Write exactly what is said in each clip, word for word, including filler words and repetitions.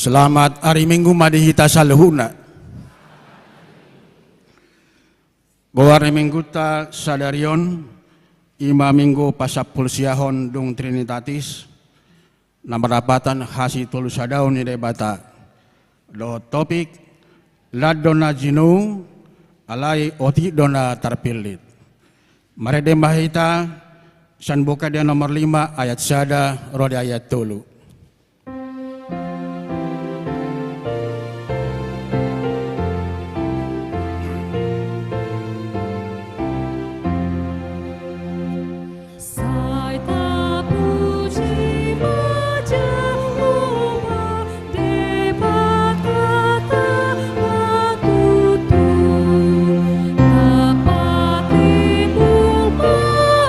Selamat ari Minggu ma di hita saluhutna. Goar ni Minggunta sadari on, i ma Minggu pasampulusiahon dung Trinitatis, na mardapatan hasitolusadaon ni Debata. Dohot topik, lan do na jinou, alai otik do na tarpillit. Marende ma hita, Sian Buku Ende nomor lima ayat sada ro di ayat tolu. Sai tapuji ma Jahowa, Debata na tutu, na patimbul ma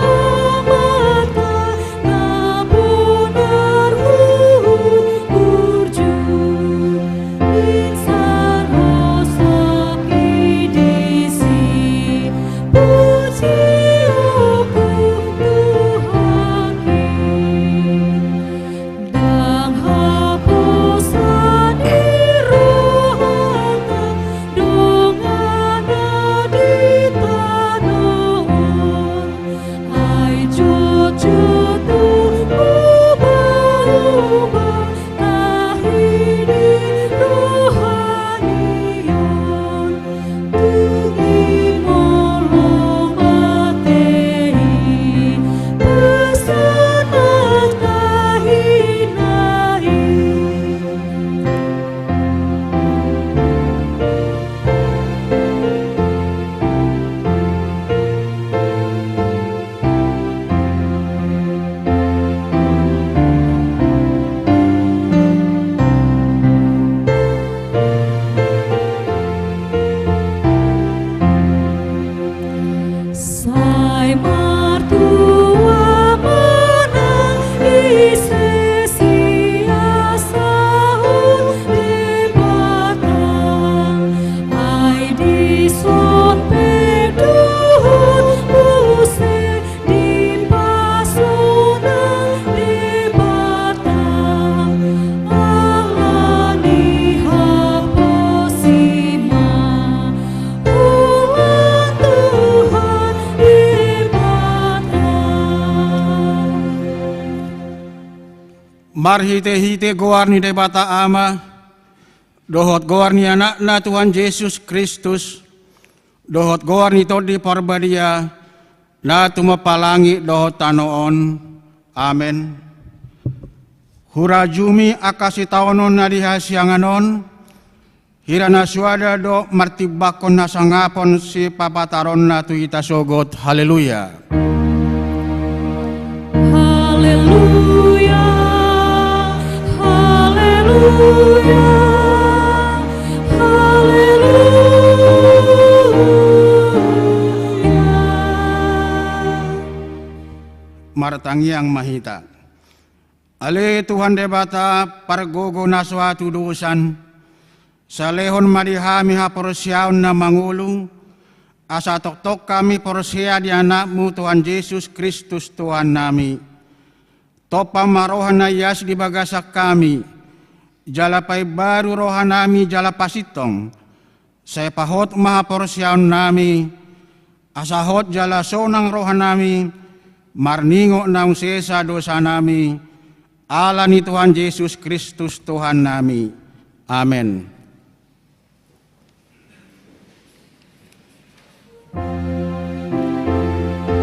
Amanta, na bonar huhut burju. Insan hosaki disi, puji oku Tuhanki. Ndang haposan ni rohana donganna di tano on. Ai jotjot do hubahen tahi ni rohani on. Dung i molo matei pesan ma tahina i. Sai martua ma nang ise sian saut Debata, ai dison pe dohot muse dipasonang Debata, ala ni haposi ma Tuhan, Tuhan Debata. Marhitehite goar ni Debata Ama, dohot goar ni Anakna Tuhan Jesus Kristus, dohot goar ni Tondi Parbadia, na tumompa langit dohot tano on. Amen. Hurajumi angka sitaonon na di hasiangan on, hira na soada do martimbangkon hasangapon sipapataronna tu hita sogot. Haleluya. Haleluya, haleluya, haleluya. Martangiang ma hita. Ale Tuhan Debata, pargogo na so hatudosan, salehon ma di hami haporseaon na mangolu, asa tongtong hami porsea di Anakmu Tuhan Jesus Kristus Tuhannami. Tompa ma roha na ias di bagasan hami, jala paimbaru rohanami jala pasintong, sai pahot ma haporseaonnami, asa hot jala sonang rohanami, marningot naung sesa dosanami, ala ni Tuhan Jesus Kristus Tuhannami. Amen.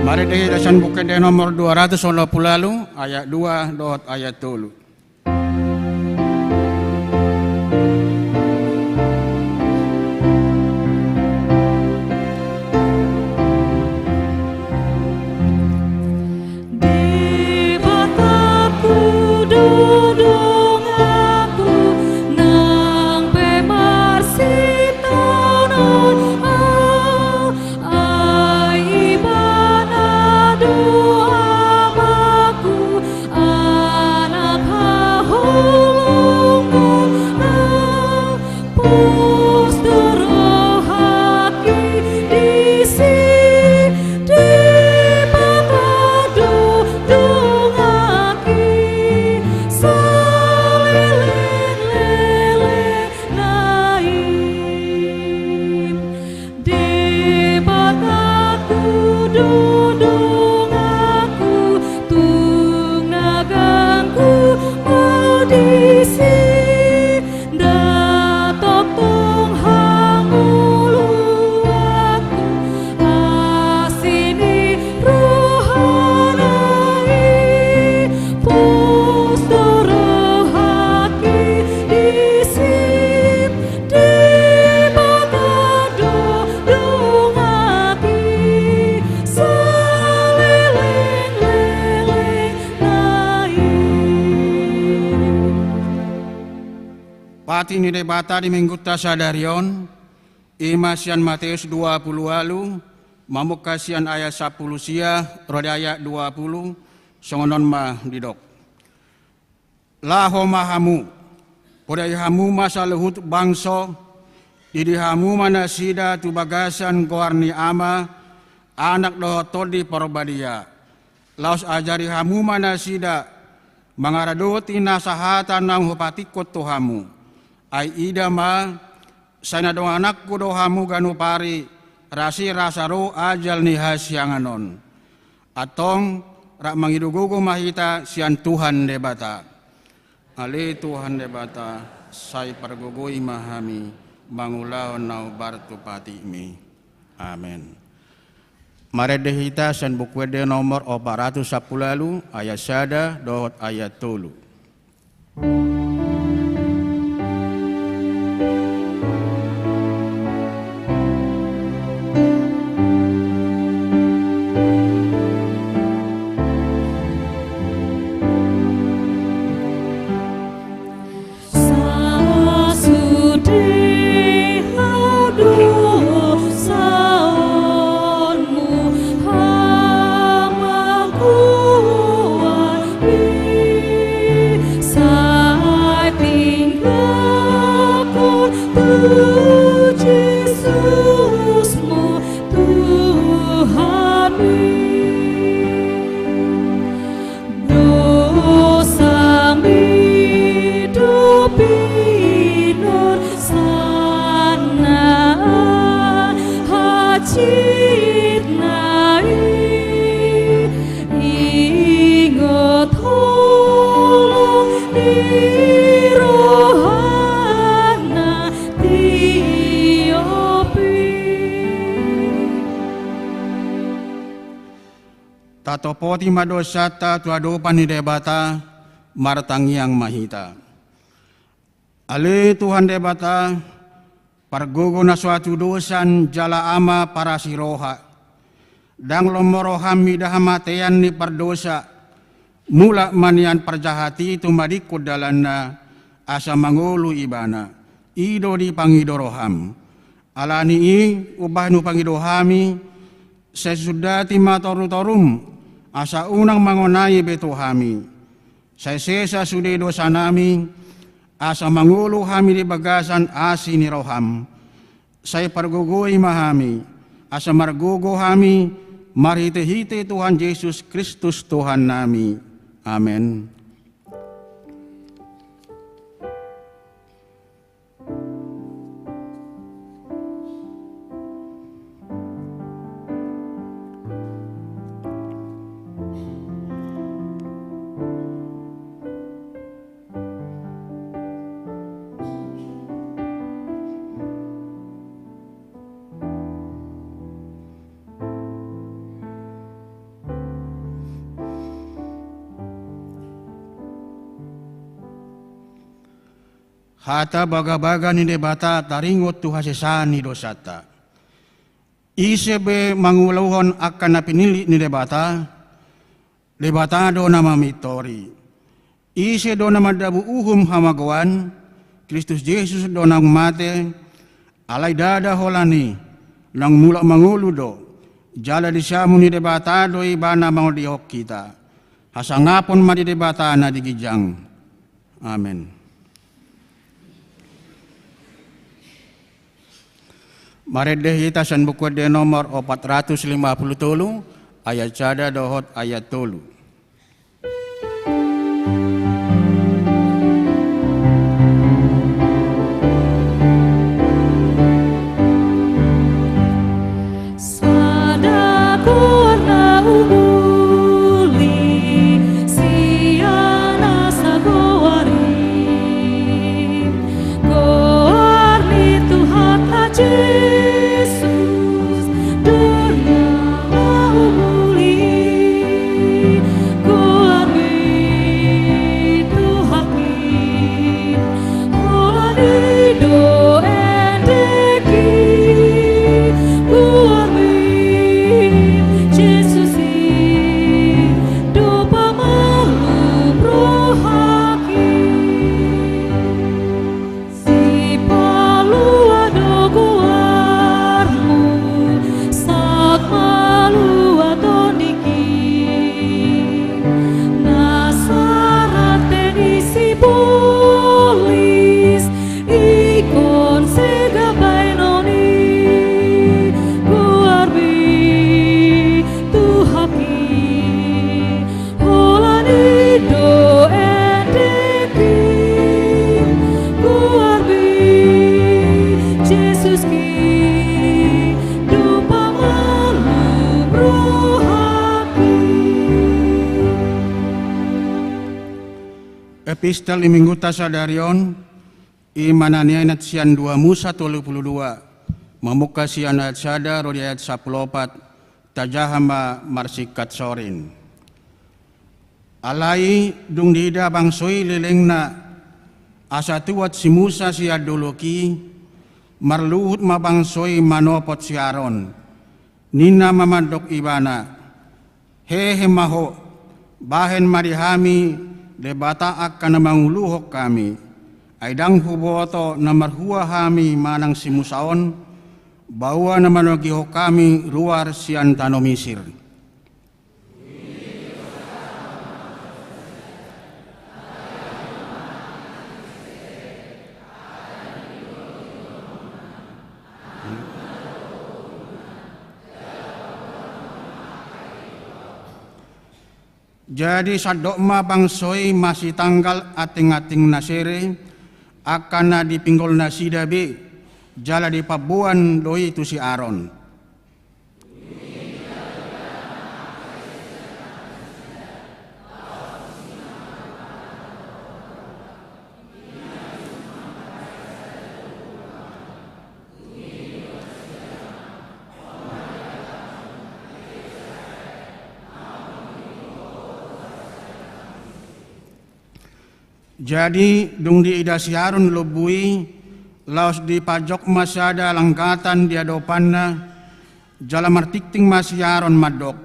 Marende hita sian Buku Ende nomor dua ratus onom pulu ualu, ayat dua dohot ayat tolu. Debatangku do donganku, nang pe marsitongon au, ai Ibana do Amaku, anak Asi ni Debata di Minggunta sadari on, i ma sian Mateus dua pulu ualu, mamungka sian ayat sampulu sia ro di ayat dua pulu, songon on ma didok. Laho ma hamu, podai hamu ma saluhut bangso, didi hamu ma nasida tu bagasan goar ni Ama, Anak dohot Tondi Parbadia. Laos ajari hamu ma nasida mangaradoti nasa hata naung hupatikkon tu hamu. Ai ida ma, sai na dongananku do hamu ganup ari, rasi rasa ro ajal ni hasiangan on. Antong, rap mangido gogo ma hita sian Tuhan Debata. Ale Tuhan Debata, sai pargogoi ma hami mangulahon na hombar tu patikMi. Amen. Marende hita sian Buku Ende nomor opat ratus sampulu ualu, ayat sada dohot ayat tolu. Sasude hau dosaonmu, Amangku, sai tinggalhon tu JesusMu, Tuhanmi. Dosami do pinarsanna hansit nai, ingot holong ni rohana tio pe. Tatopoti ma dosanta tu adopan ni Debata, martangiang ma hita. Ale Tuhan Debata, pargogo na so hatudosan jala Ama parasi roha. Ndang lomo rohaM mida hamatean ni pardosa, mulak ma nian parjahat i tumadingkon dalanna, asa mangolu ibana. I do dipangido rohaM. Ala ni i, umbahen hupangido hami, sai sundati ma torutoruM, asa unang mangonai be tu hami. Sai sesa sude dosanami, asa mangolu hami di bagasan asi ni rohaM. Sai pargogoi ma hami, asa margogo hami, marhitehite Tuhan Jesus Kristus Tuhannami. Amen. Hata bagabaga ni Debata taringot tu hasesaan ni dosanta. Ise be manguluhon angka na pinillit ni Debata, Debata do na mamintori. Ise do na mandabu uhum hamagoan, Kristus Jesus do naung mate, alai ndada holan i, naung mulak mangolu do, jala di siamun ni Debata do ibana mangondiahon hita. Hasangapon ma di Debata na di ginjang. Amen. Marende hita sian Buku Ende nomor opat ratus lima pulu tolu, ayat sada dohot ayat tolu. Sada goar na umuli sian nasa goar i, goar ni Tuhanta Jesus do na umuli. Epistel di minggunta sadari on, i ma na niainat sian dua Musa tolu pulu dua, mamungka sian ayat sada ro di ayat sampulu opat, tajaha ma marsingkat sorin. Alai dung diida bangso i lelengna, asa tuat si Musa sian dolok i, marluhut ma bangso i manopot si Aron. Ninna ma mandok ibana, hehe ma ho, bahen ma di hami Debata angka na manguluhon hami, ai ndang huboto na marhua hami manang si Musa on, baoa na manogihon hami ruar sian tano Misir. Jadi sandok ma bangso i masitanggal anting-anting na sere, angka na dipinggol nasida be, jala dipamboan do i tu si Aron. Jadi dung diida si Aron lombu i, laos dipanjok ma sada langgatan di adopanna, jala martingting ma si Aron mandok,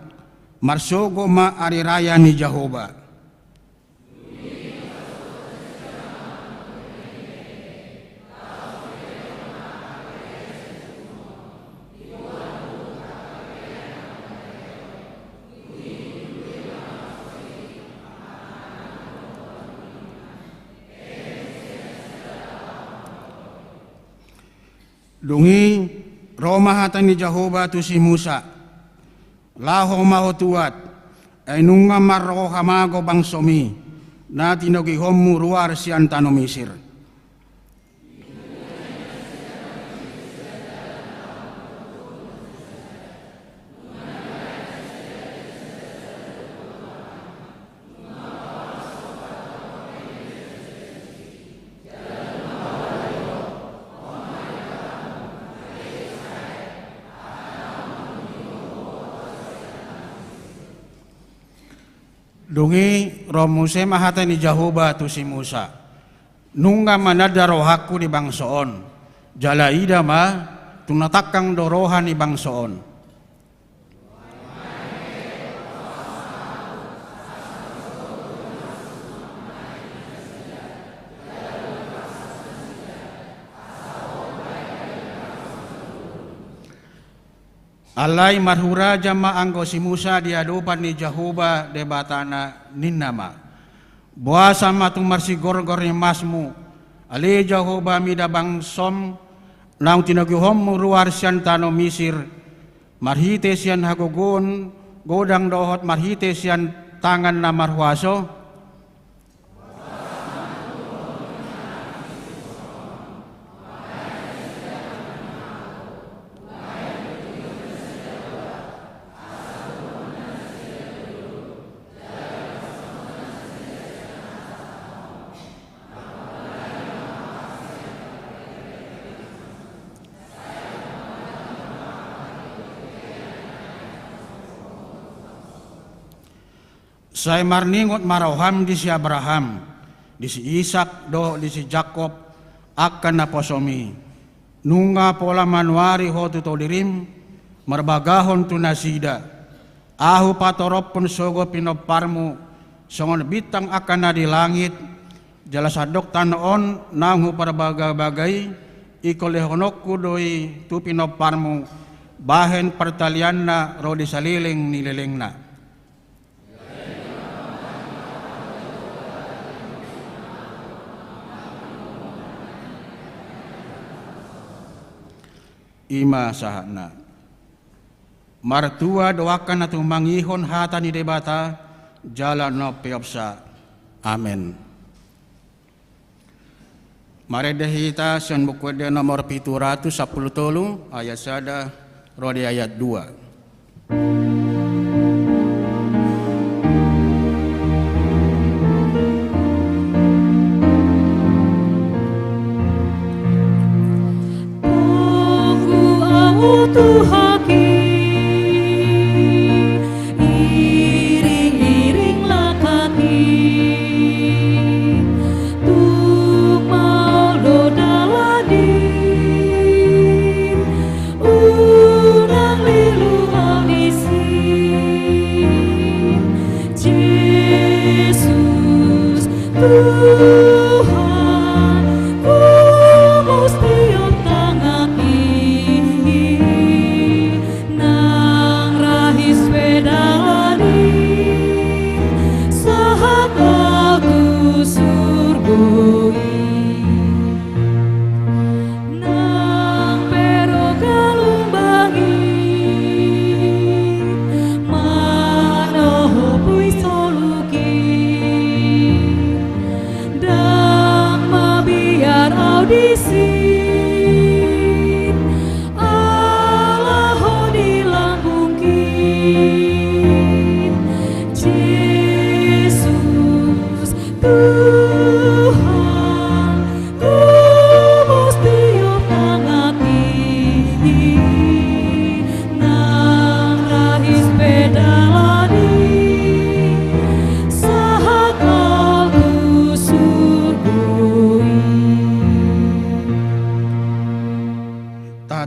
marsogot ma ari raya ni Jahowa. Dung i ro ma hata ni Jahowa tu si Musa, laho ma ho tuat, ai nunga marroha mago bangsomi, na tinogihonmu ruar sian tano Misir. Dung i ro muse ma hata ni Jahowa tu si Musa, nunga mananda rohangku di bangso on, jala ida ma, tung na tangkang do roha ni bangso on. Alai marhuraja ma anggo si Musa di adopan ni Jahowa Debatana, ninna ma, boasa ma tung marsigorgor ni masmu, ale Jahowa mida bangsom, naung tinogihonmu ruar sian tano Misir, marhite sian hagogoon godang dohot marhite sian tangan na marhuaso? Sai marningot ma roham di si Abraham, di si Isak dohot di si Jakob, angka naposomi. Nunga pola manuari ho tu tolirim, marbagahon tu nasida. Ahu patorophon sogo pinomparmu, songon bintang angka na di langit, jala sandok tano on naung huparbaga-baga i, ingkon lehononku do i tu pinomparmu, bahen partalianna ro di saleleng ni lelengna. I ma sahatna. Martua do angka na tumangihon hata ni Debata, jala na umpeopsa. Amen. Marende hita sian Buku Ende nomor pitu ratus sampulu tolu, ayat sada ro di ayat dua.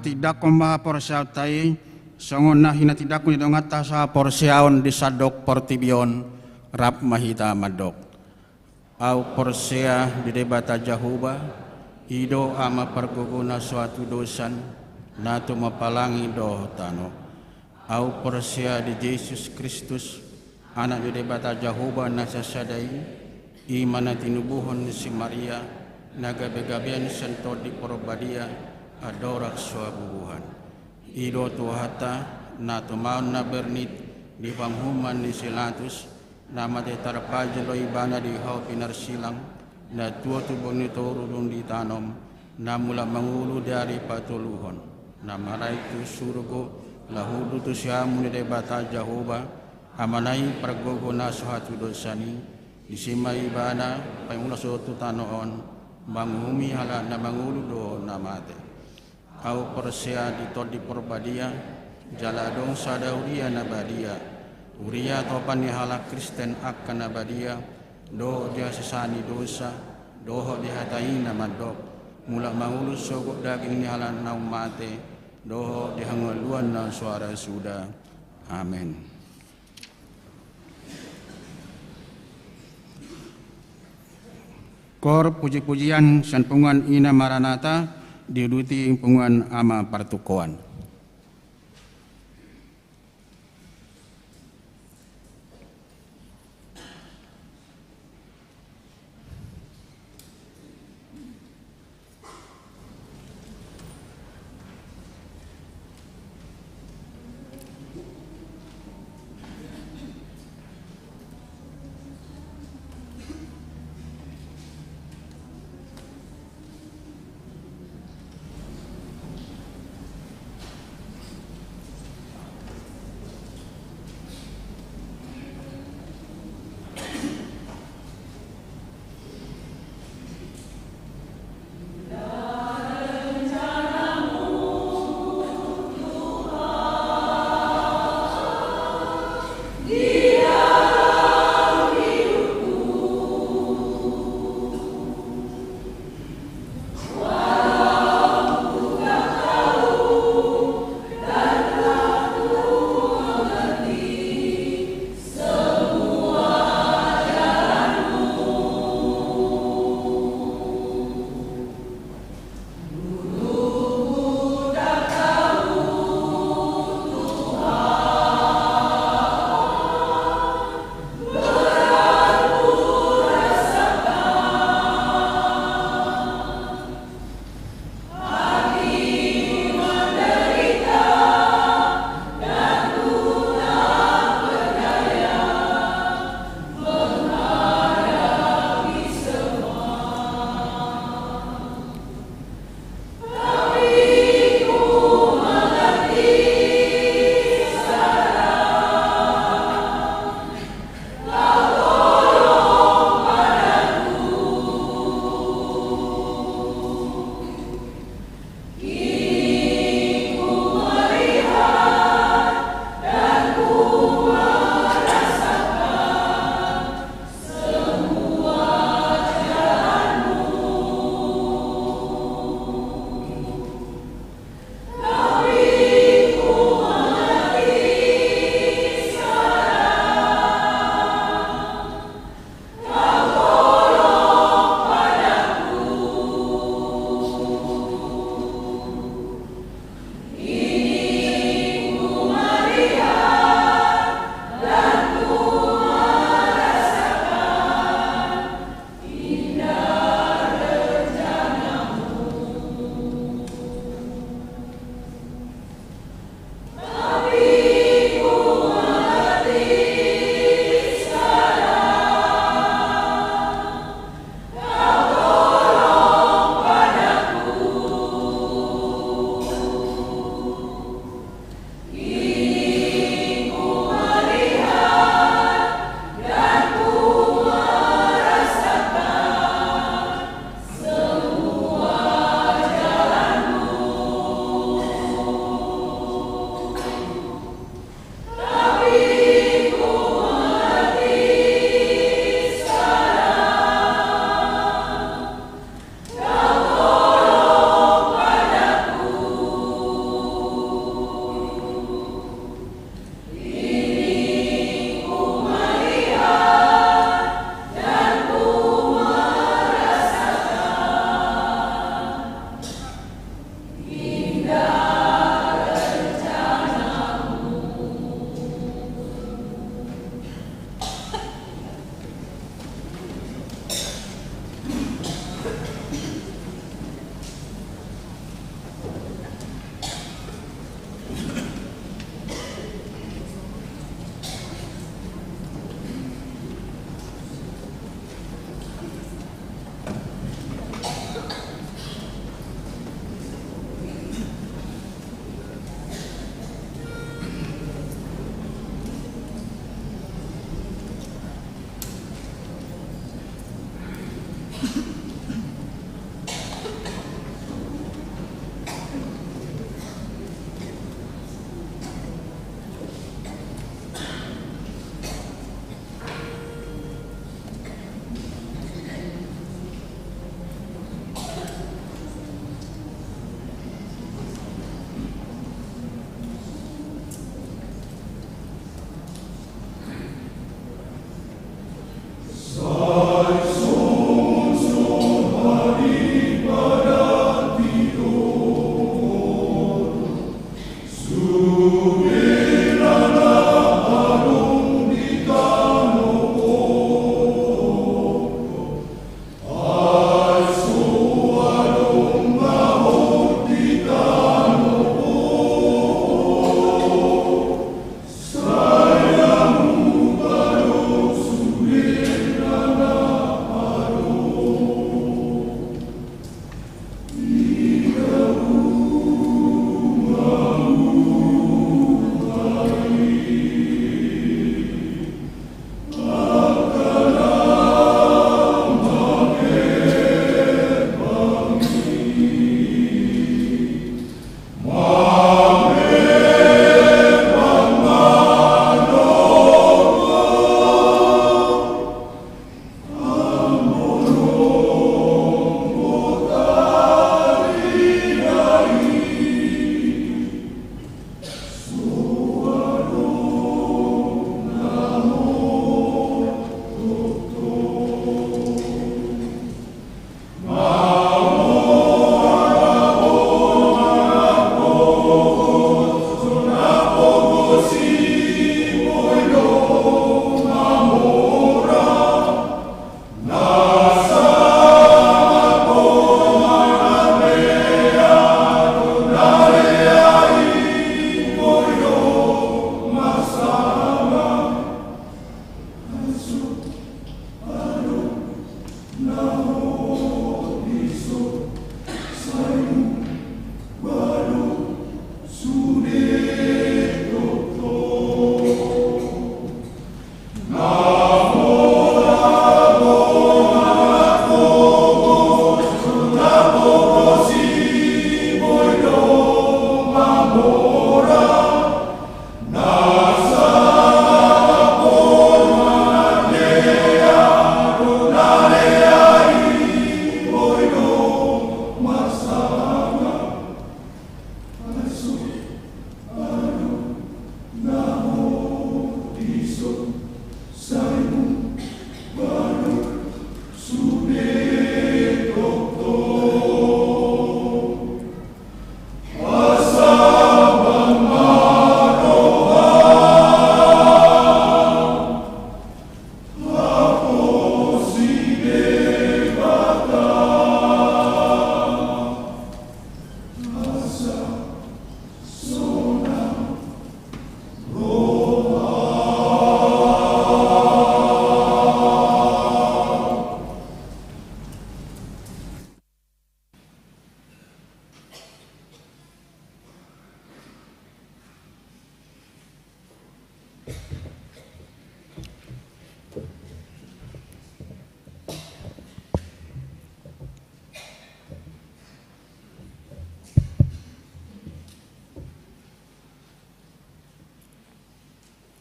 Tindanghon ma haporseaonta i, songon na hinatindangku ni donganta sahaporseaon di sandok portibi on. Rap ma hita mandok. Ahu porsea di Debata Jahowa, i do Ama pargogo na so hatudosan, na tumapalangi dohot tano. Ahu porsea di Jesus Kristus, Anak ni Debata Jahowa na sasada i, i ma na tinubuhon ni si Maria, na gabegabean sian Tondi Porbadia, andorang so habubuhan. I do Tuhanta, na tumaon na bernit di panguhuman ni si Latus, na mate tarpajolo ibana di hau pinarsilang, na tua tu bong ni toru dung ditanom, na mulak mangolu di ari patoluhon, na maraik tu surgo, laho hundul tu siamun ni Debata Jahowa, Amana i pargogo na so hatudosan i, disi ma ibana paimula sogot tu tano on, manguhumi halak na mangolu dohot na mate. Ahu porsea di Tondi Porbadia, jala adong sada huria na badia, huria topan ni halak Kristen angka na badia, dohot di hasesaan ni dosa, dohot di hata i na mandok, mulak mangolu sogot daging ni halak naung mate, dohot di hangoluan na so ra suda. Amen. Koor pujipujian sian punguan Ina Maranatha, diuduti punguan Ama Partungkoan.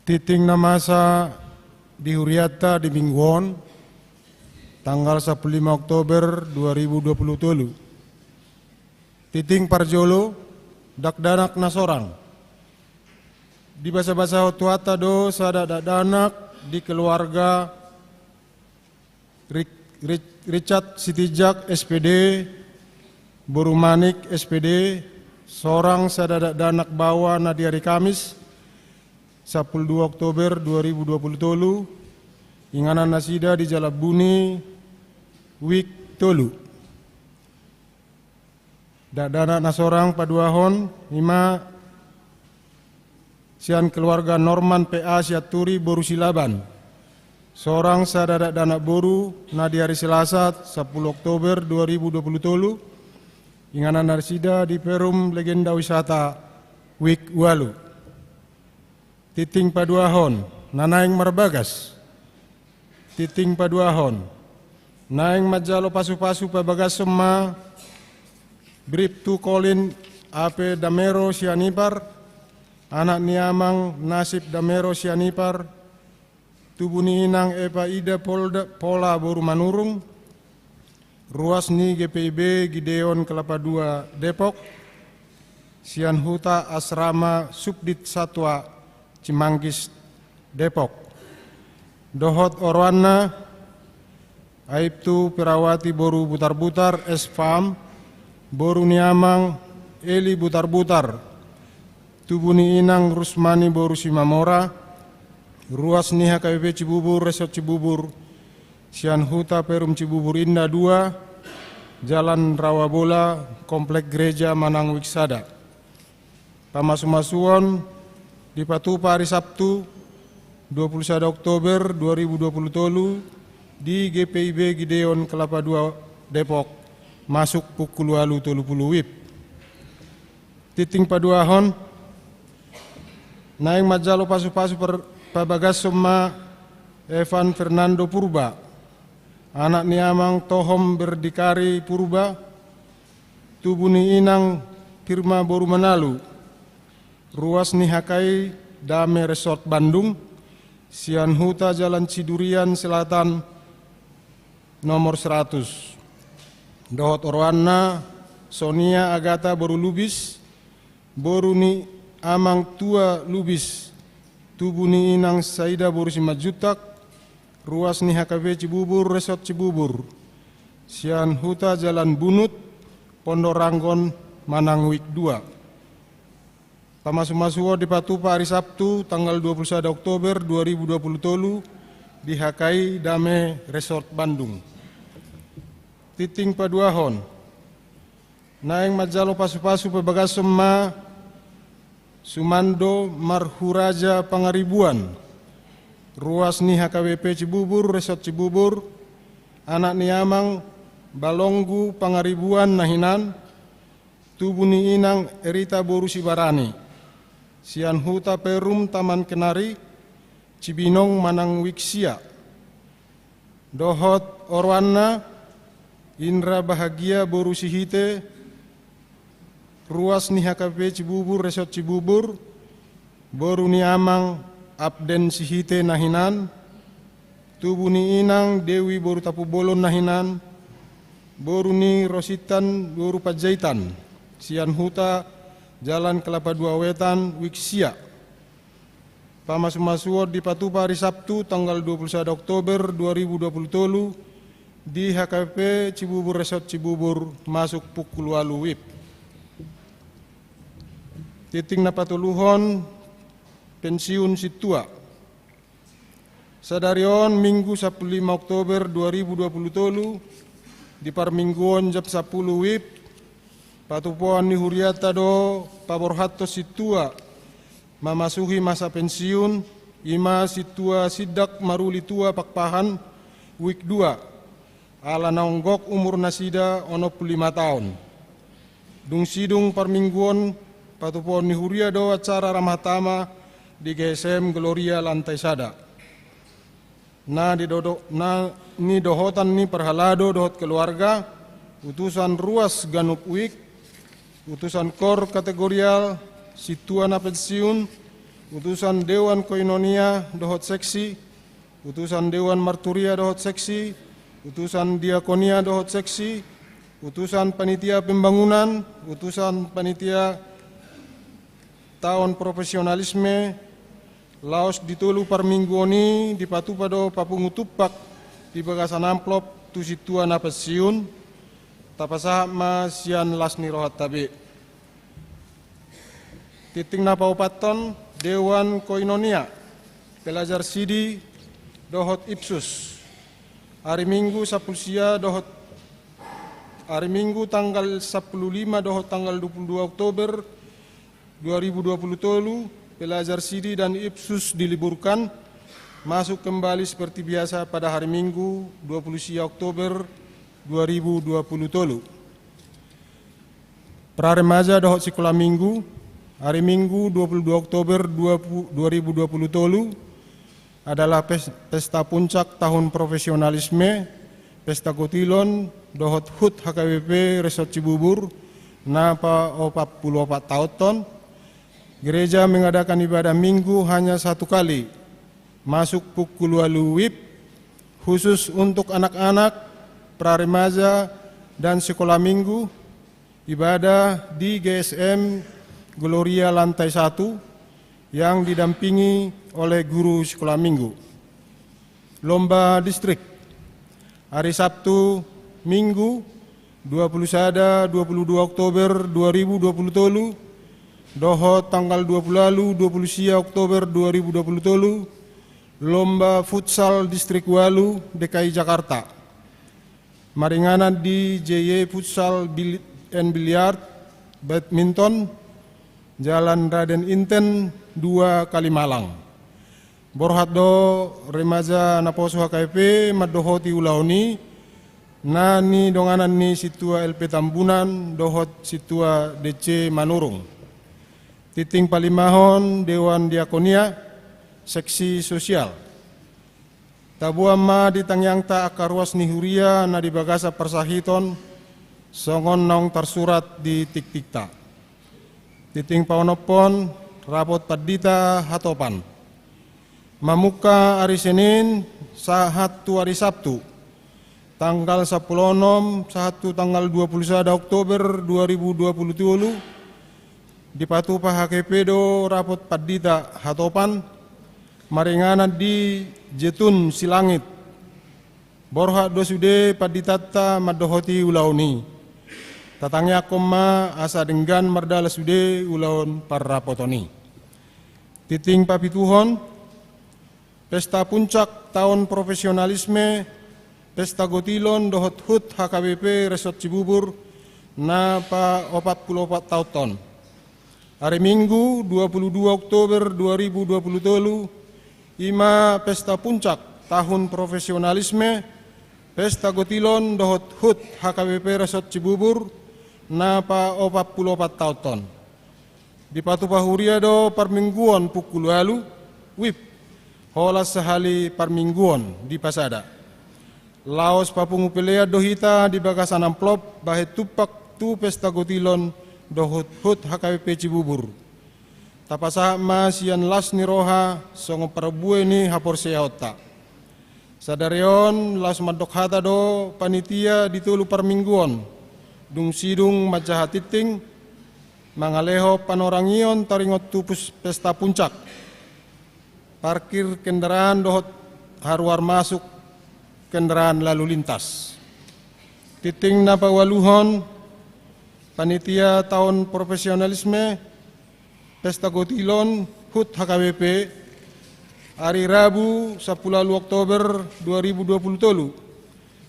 Tingting na masa di hurianta di minggu on, tanggal sampulu lima Oktober dua ribu dua pulu tolu. Tingting parjolo, dakdanak na sorang. Dibasabasahon Tuhanta do sada dakdanak di keluarga Ri-, Ri-, Richard Sitinjak, S P D, boru Manik, S P D, sorang sada dakdanak baoa na di ari Kamis, sampulu dua Oktober dua ribu dua pulu tolu, inganan nasida di Jalan Buni, Wik tolu. Dakdanak na sorang paduahon, i ma sian keluarga Norman P A Sianturi boru Silaban. Sorang sada dakdanak boru na di ari Selasa, sampulu Oktober dua ribu dua pulu tolu, inganan nasida di Perum Legenda Wisata, Wik ualu. Tingting paduahon, na naeng marbagas. Tingting paduahon, naeng manjalo pasupasu pabagason ma Briptu Colin Ape Damero Sianipar, anak ni amang Nasib Damero Sianipar, tubu ni inang Epa Ida Polda, Pola boru Manurung, ruas ni G P I B Gideon Kelapa Dua Depok, sian huta Asrama Subdit Satwa Cimanggis Depok. Dohot oroanna, Aibtu Perawati boru Butarbutar, S Farm, boru ni amang Eli Butarbutar, tubu ni inang Rusmani boru Simamora, ruas ni H K B P Cibubur, Resort Cibubur, sian huta Perum Cibubur Indah dua, Jalan Rawabola, Komplek Gereja Manang Wik sada. Pamasumasuon dipatupa ari Sabtu, dua pulu sada Oktober dua ribu dua pulu tolu, di G P I B Gideon Kelapa Dua Depok, masuk pukul ualu tolu pulu WIB. Tingting paduahon, naeng manjalo pasupasu per-, pabagason ma Evan Fernando Purba, anak ni amang Tohom Berdikari Purba, tubu ni inang Firma boru Manalu, ruas ni H K I Dame Resort Bandung, sian huta Jalan Cidurian Selatan nomor seratus. Dohot oroanna Sonia Agata boru Lubis, boru ni amang Tua Lubis, tubu ni inang Saida boru Simanjuntak, ruas ni H K B P Cibubur, Resort Cibubur, sian huta Jalan Bunut, Pondok Ranggon, Manang Wik dua. Pamasumasuon dipatupa ari Sabtu, tanggal dua puluh sada Oktober dua ribu dua puluh tolu, di H K I Dame Resort Bandung. Tingting paduahon, naeng manjalo pasupasu pabagason ma Sumando Marhuraja Pangaribuan, ruas ni H K B P Cibubur, Resort Cibubur, anak ni amang Balonggu Pangaribuan na hinan, tubu ni inang Erita boru Sibarani, sian huta Perum Taman Kenari, Cibinong, Manang Wik sia. Dohot oroanna Indra Bahagia boru Sihite, ruas ni H K B P Cibubur, Resort Cibubur, boru ni amang Abden Sihite na hinan, tubu ni inang Dewi boru Tampubolon na hinan, boru ni Rositan boru Panjaitan, sian huta Jalan Kelapa Dua Wetan, Wik sia. Pamasumasuon dipatupa ari Sabtu, tanggal dua puluh sada Oktober dua ribu dua puluh tolu, di H K B P Cibubur, Resort Cibubur, masuk pukul ualu WIB. Tingting na patoluhon, pensiun sintua. Sadari on, Minggu sampulu lima Oktober dua ribu dua puluh tolu, di parmingguon jam sampulu WIB, patupaon ni hurianta do paborhathon sintua mamasuhi masa pensiun, i ma sintua Sindak Maruli Tua Pakpahan, Wik dua, ala naung gok umur nasida onom pulu lima taon. Dung sidung parmingguon, patupaon ni huria do acara ramah tamah di G S M Gloria lantai sada. Na nidodo-, na nidohotan ni parhalado dohot keluarga, utusan ruas ganup uik, utusan kor kategorial, sintua na pensiun, utusan dewan koinonia dohot seksi, utusan dewan marturia dohot seksi, utusan diakonia dohot seksi, utusan panitia pembangunan, utusan panitia taon profesionalisme, laos di tolu parmingguon i dipatupa do papungu tumpak di bagasan amplop tu sintua na pensiun. Tapasahat ma sian las ni rohanta be. Tingting na paopathon, dewan koinonia, pelajar sidi dohot ipsus. Ari Minggu sampulu sia dohot, ari Minggu tanggal sampulu lima dohot tanggal dua pulu dua Oktober dua ribu dua pulu tolu, pelajar sidi dan ipsus diliburkan, masuk kembali seperti biasa pada hari Minggu dua puluh sia Oktober dua ribu dua puluh tolu. Pra remaja dohot sikola minggu, hari Minggu dua puluh dua Oktober dua ribu dua puluh tolu, adalah pes-, pesta puncak tahun profesionalisme, pesta gotilon dohot hut H K B P Resort Cibubur, na paopat pulu opat taonhon. Gereja mengadakan ibadah minggu hanya satu kali, masuk pukul walu wib, khusus untuk anak-anak, pra remaja, dan sekolah minggu, ibadah di G S M Gloria lantai satu yang didampingi oleh guru sekolah minggu. Lomba distrik, hari Sabtu, Minggu, dua puluh sada, dua puluh dua Oktober dua ribu dua puluh tolu, dohot tanggal dua puluh walu, dua puluh sia Oktober dua ribu dua puluh tolu, lomba futsal distrik walu D K I Jakarta. Maringanan di J Y Futsal Bil-, and Billiard, Badminton, Jalan Raden Inten dua, Kalimalang. Borhat do remaja naposo H K B P mandohoti ulaon i, na nidonganan ni sintua L P Tambunan dohot sintua D C Manurung. Tingting palimahon, dewan diakonia, seksi sosial. Taboan ma di tangiangta angka ruas ni huria na di bagasan parsahiton, songon naung tarsurat di tingtingta. Tingting paonomhon, rapot pandita hatopan. Mamungka ari Senin sahat tu ari Sabtu, tanggal sampulu onom sahat tu tanggal dua puluh sada Oktober dua ribu dua puluh tolu, dipatupa H K B P do rapot pandita hatopan, maringanan di Jetun Silangit. Borhat do sude panditanta mandohoti ulaon i. Tatangiangkon ma asa denggan mardalan sude ulaon parrapoton i. Tingting papituhon, pesta puncak tahun profesionalisme, pesta gotilon dohot hut H K B P Resort Cibubur, na paopat pulu opat taonhon. Hari Minggu, dua puluh dua Oktober dua ribu dua puluh tolu, i ma pesta puncak tahun profesionalisme, pesta gotilon dohot hut H K B P Resort Cibubur, na paopat pulu opat taonhon. Dipatupa huria do parmingguon pukul walu wib, holan sahali parmingguon dipasada. Laos papungu pelean do hita di bagasan amplop bahen tumpak tu pesta gotilon dohot hut H K B P Cibubur. Tapasahat ma sian las ni roha songon parbue ni haporseaonta. Sadari on laos mandok hata do panitia di tolu parmingguon, dung sidung manjaha tingting, mangalehon panorangion taringot tu pus-, pesta puncak, parkir kendaraan dohot haruar masuk kendaraan lalu lintas. Tingting na paualuhon, panitia taon profesionalisme, pesta gotilon hut H K B P, ari Rabu sampulu walu Oktober dua ribu dua puluh tolu.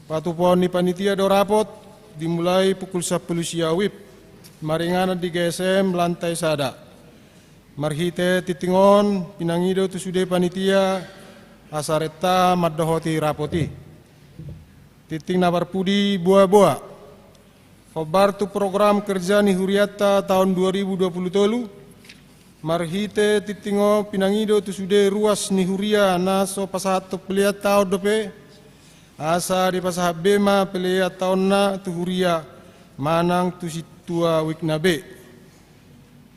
Patupaon ni panitia do rapot, dimulai pukul sampulu sia wib, maringanan di G S M lantai sada. Marhite tingting on, pinangido tu sude panitia, asa renta mandohoti rapot i. Tingting na parpudi boa-boa. Hombar tu program kerja ni hurianta taon dua ribu dua puluh tolu, Marhite tingting on pinangido tu sude ruas ni huria na so pasahathon pelean taon dope, asa dipasahat be ma pelean taonna tu huria manang tu sintua uikna be.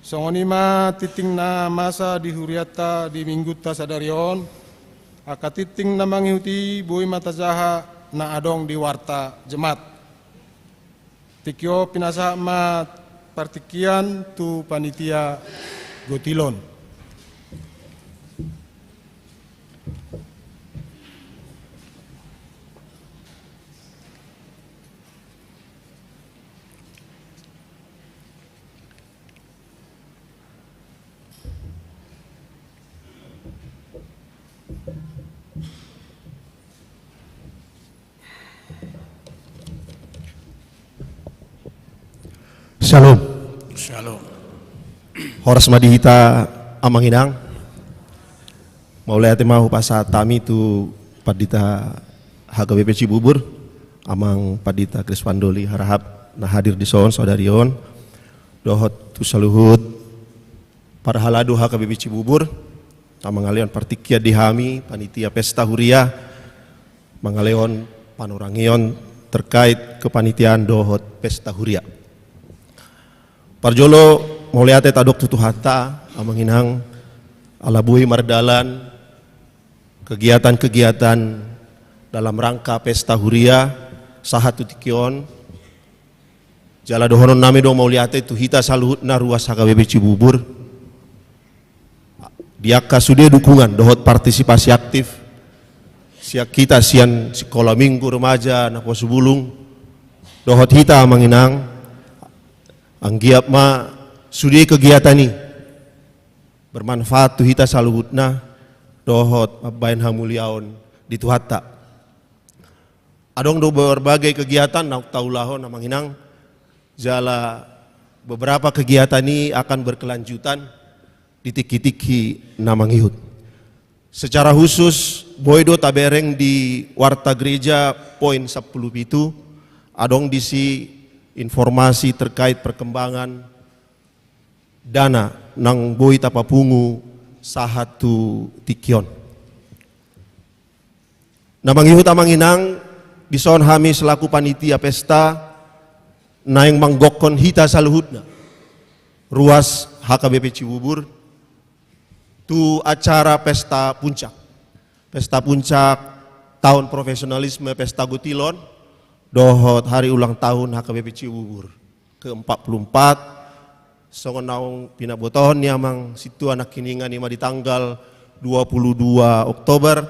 Songon i ma tingting na masa di hurianta di minggunta sadari on. Angka tingting na mangihut i boi ma tajaha na adong di warta Jemmat. Tingki on pinasahat ma partingkian tu panitia gotilon. Syalom. Syalom. Horas ma di hita, Amang Inang. Mauliate ma hupasahat hami tu Pandita H K B P Cibubur, Amang Pandita Krispandoli Harahap, na hadir dison sadari on. Dohot tu saluhut parhalado H K B P Cibubur, na mangalehon partingkian di hami panitia pesta huria, mangalehon panurangion terkait kepanitiaan dohot pesta huria. Parjolo, mauliate tadok tu Tuhanta, Amang Inang, ala boi mardalan kegiatan-kegiatan dalam rangka pesta huria sahat tu tingki on. Jala dohonon nami do mauliate tu hita saluhutna ruas H K B P Cibubur, di angka sude dukungan dohot partisipasi aktif sian hita, sian Sikola Minggu Remaja Napuasubulung, dohot hita, Amang Inang. Anggiat ma sude kegiatan i bermanfaat tu hita saluhutna, dohot mambahen hamuliaon di Tuhanta. Adong do berbagai kegiatan naung taulahon, Amang Inang, jala beberapa kegiatan i akan berkelanjutan di tingki-tingki na mangihut. Secara khusus, boi do tabereng di Warta Gereja poin sampulu pitu, adong disi informasi terkait perkembangan dana nang boi tapapungu sahat tu tingki on. Na mangihut, Amang Inang, dison hami selaku panitia pesta naeng manggokhon hita saluhutna ruas H K B P Cibubur tu acara pesta puncak. Pesta puncak taon profesionalisme pesta gotilon dohot hari ulang tahun H K B P Cibubur keempat puluh empat, songon naung pinabotohon ni Amang Sintua Nangkiningan, i ma di tanggal dua puluh dua Oktober,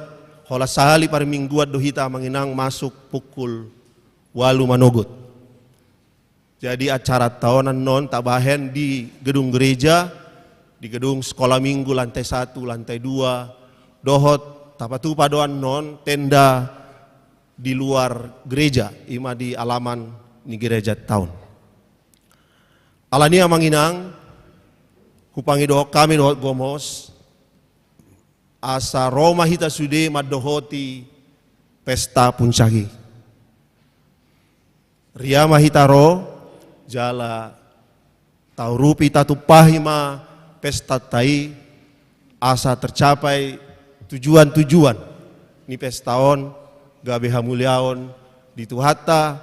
holan sahali parmingguan do hita, Amang Inang, masuk pukul ualu manogot. Jadi acara taon annon tabahen di gedung gereja, di gedung Sekolah Minggu lantai satu, lantai dua, dohot tapatupa do annon tenda di luar gereja, i ma di alaman ni gereja taon. Alani i, Amang Inang, hupangidohon hami dohot gomos, asa ro ma hita sude mandohoti pesta puncak i. Ria ma hita ro, jala taurupi, tatumpahi ma pestanta i, asa tercapai tujuan-tujuan ni pesta on, gabe hamuliaon di Tuhanta,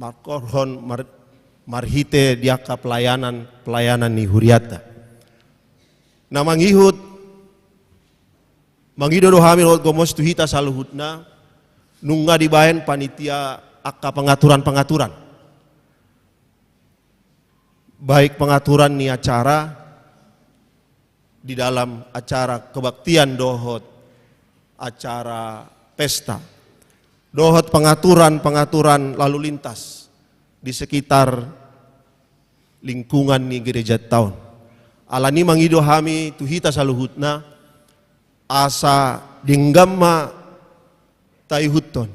marhorhon mar-, marhite di angka pelayanan, pelayanan ni hurianta. Na mangihut, mangido do hami dohot gomos tu hita saluhutna, nunga dibahen panitia angka pengaturan-pengaturan, baik pengaturan ni acara di dalam acara kebaktian dohot acara pesta, dohot pengaturan-pengaturan lalu lintas di sekitar lingkungan ni gereja taon. Alani i mangido hami tu hita saluhutna, asa denggan ma taihuthon,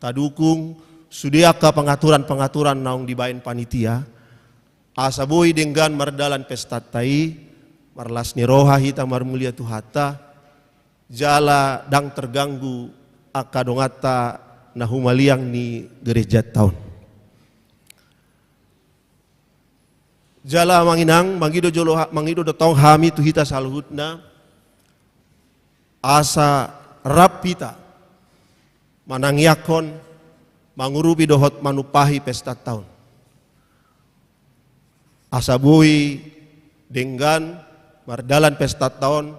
tadukung sude angka pengaturan-pengaturan naung dibahen panitia, asa boi denggan mardalan pestanta i, marlas ni roha hita marmulia Tuhanta, jala ndang terganggu angka donganta na humaliang ni gereja taon. Jala Amang Inang, mangido jolo ha-, mangido do tong hami tu hita saluhutna, asa rap hita manangiangkon, mangurupi dohot manumpahi pestanta on. Asa boi denggan mardalan pestanta on,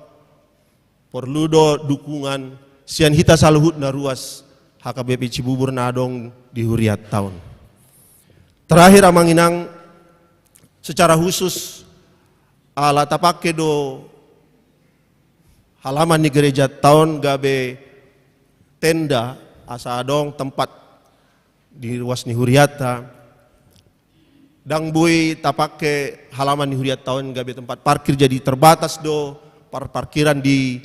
porlu do dukungan sian hita saluhutna ruas H K B P Cibubur na adong di hurianta on. Terakhir Amang Inang, secara khusus, ala tapake do halaman ni gerejanta on gabe tenda, asa adong tempat di ruas ni hurianta. Ndang boi tapake halaman ni hurianta on gabe tempat parkir, jadi terbatas do parparkiran di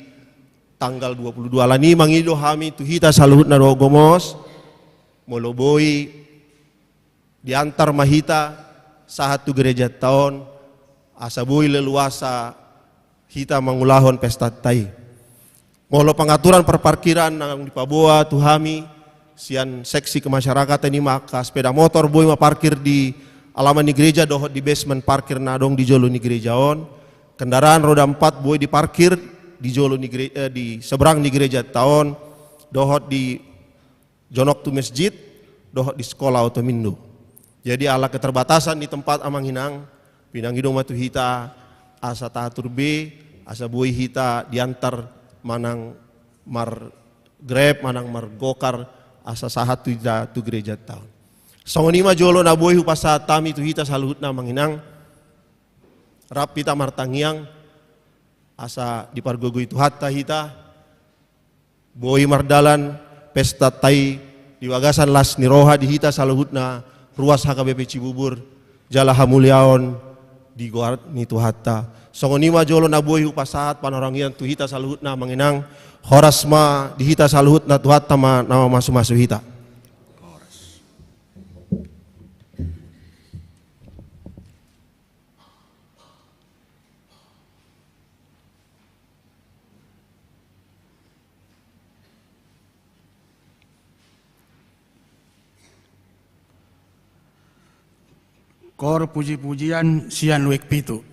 tanggal dua puluh dua. Alani mangido hami tu hita saluhutna dohot gomos, molo boi diantar ma hita sahat tu gerejanta on, asa boi leluasa hita mangulahon pestanta i. Molo pangaturan parparkiran naung dipaboa tu hami sian seksi kemasyarakatan, i ma angka sepeda motor boi ma parkir di alaman ni gereja dohot di basement parkir na adong di jolo ni gereja on. Kendaraan roda empat boi diparkir di jolo ni gere-, eh, di seberang ni gerejanta on, dohot di jonok tu masjid, dohot di sekolah Oto Mindo. Jadi ala keterbatasan ni tempat Amang Inang, pinangido ma tu hita asa tatur be, asa boi hita diantar manang mar-Grab, manang mar-gokar, asa sahat tu hita tu gerejanta on. Songon i ma jolo na boi hupasahat hami tu hita saluhutna Amang Inang, rap hita martangiang, asa dipargogoi Tuhanta hita, boi mardalan pestanta i di bagasan las ni roha di hita saluhutna ruas H K B P Cibubur, jala hamuliaon di goar ni Tuhanta. Songon i ma jolo na boi hupasahat panorangian tu hita saluhutna Amang Inang, horas ma di hita saluhutna, Tuhanta ma na mamasumasu hita. Kor puji-pujian sian wijk pitu.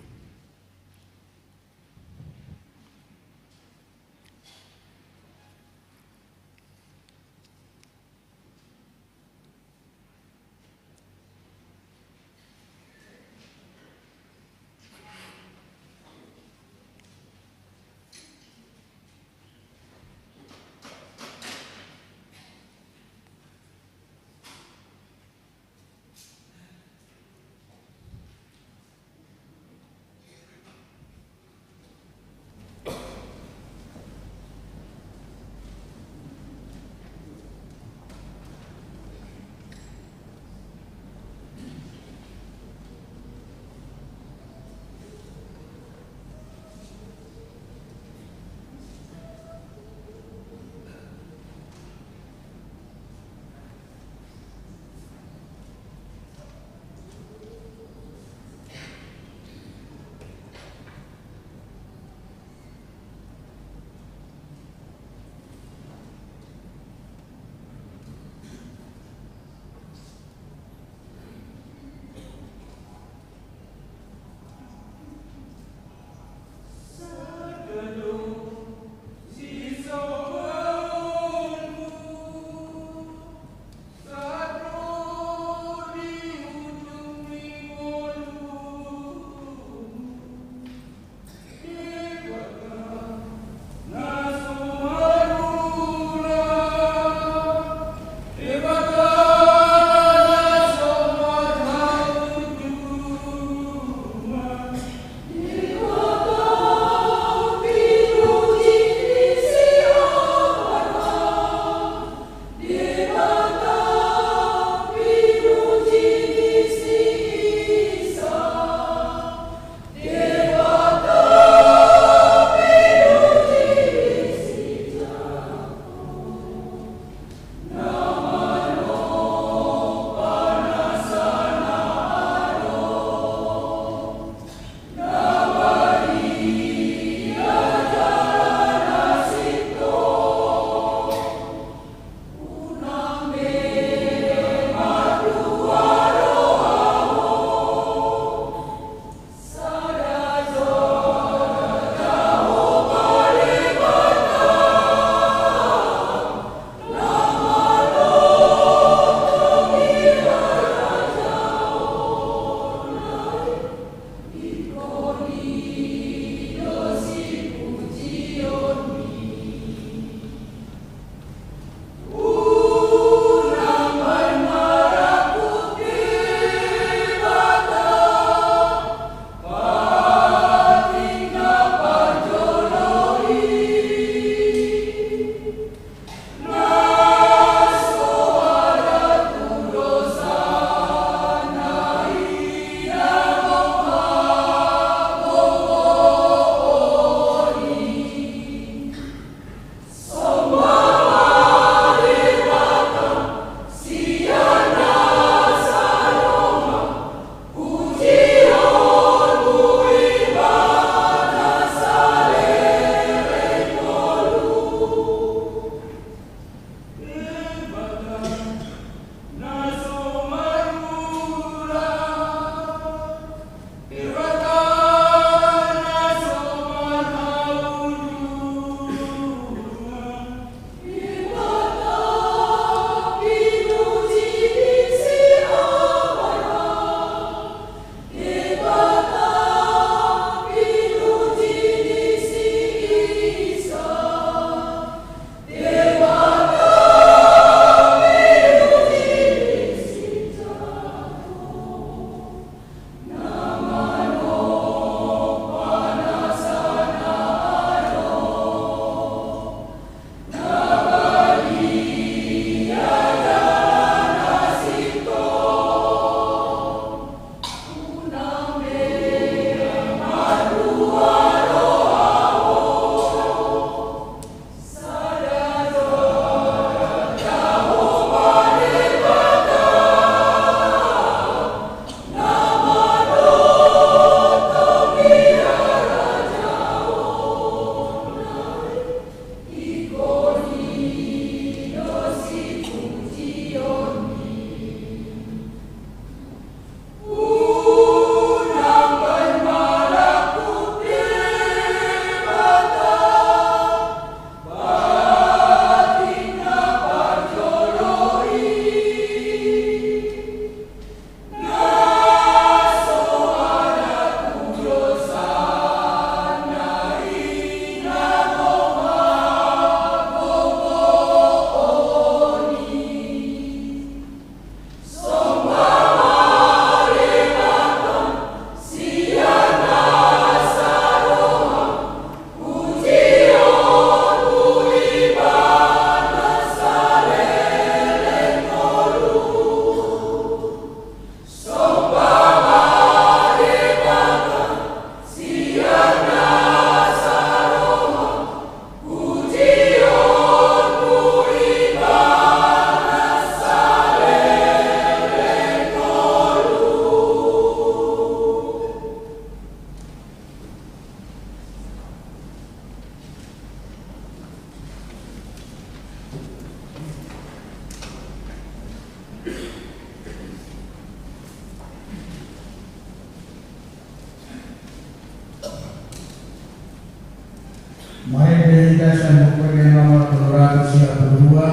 Sian Buku Ende nomor tolu ratus sia pulu dua,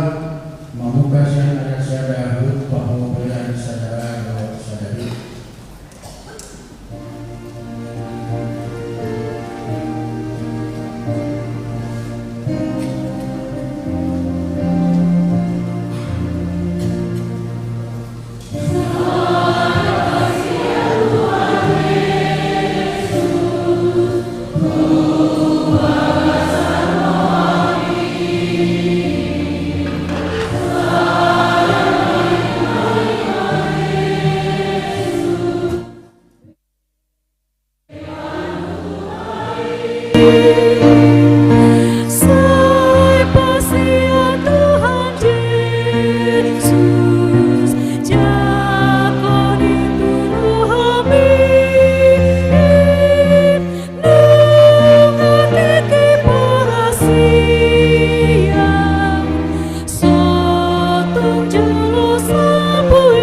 mamungka sian ayat sada hut pahombean sada dohot sada hut. Sai pasia Tuhan Jesus, jangkon i tu rohami, nunga tingki parasian, so tung jolo salpu i.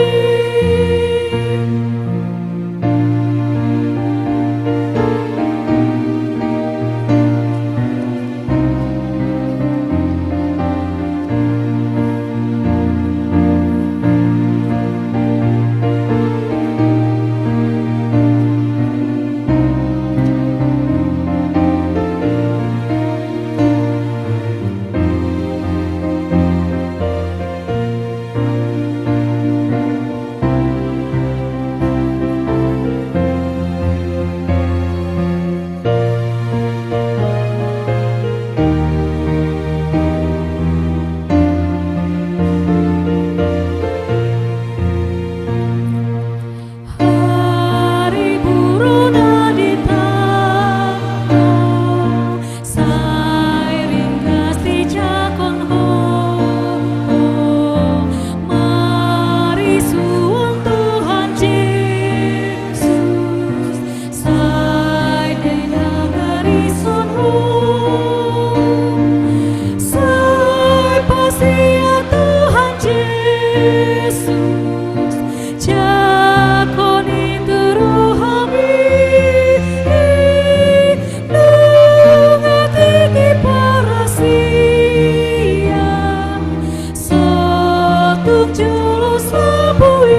Hariburuna di tano, sai ringgas dijangkon Ho, marisuang Tuhan Jesus, sai denang arison Ho, sai pasia Tuhan Jesus, jangkon i tu rohami, nunga tingki parasian, so tung jolo salpu i.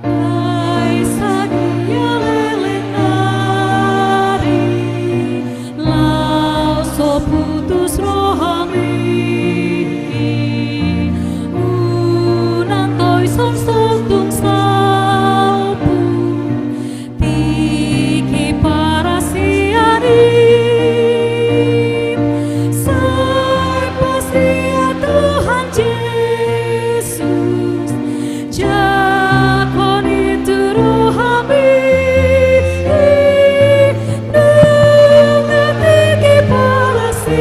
Ai sadia leleng nari, laos so putus rohami, unang toison so tung salpu tingki parasian i, sai pasia Tuhan Jesus, jangkon i tu rohami, nunga tingki parasian,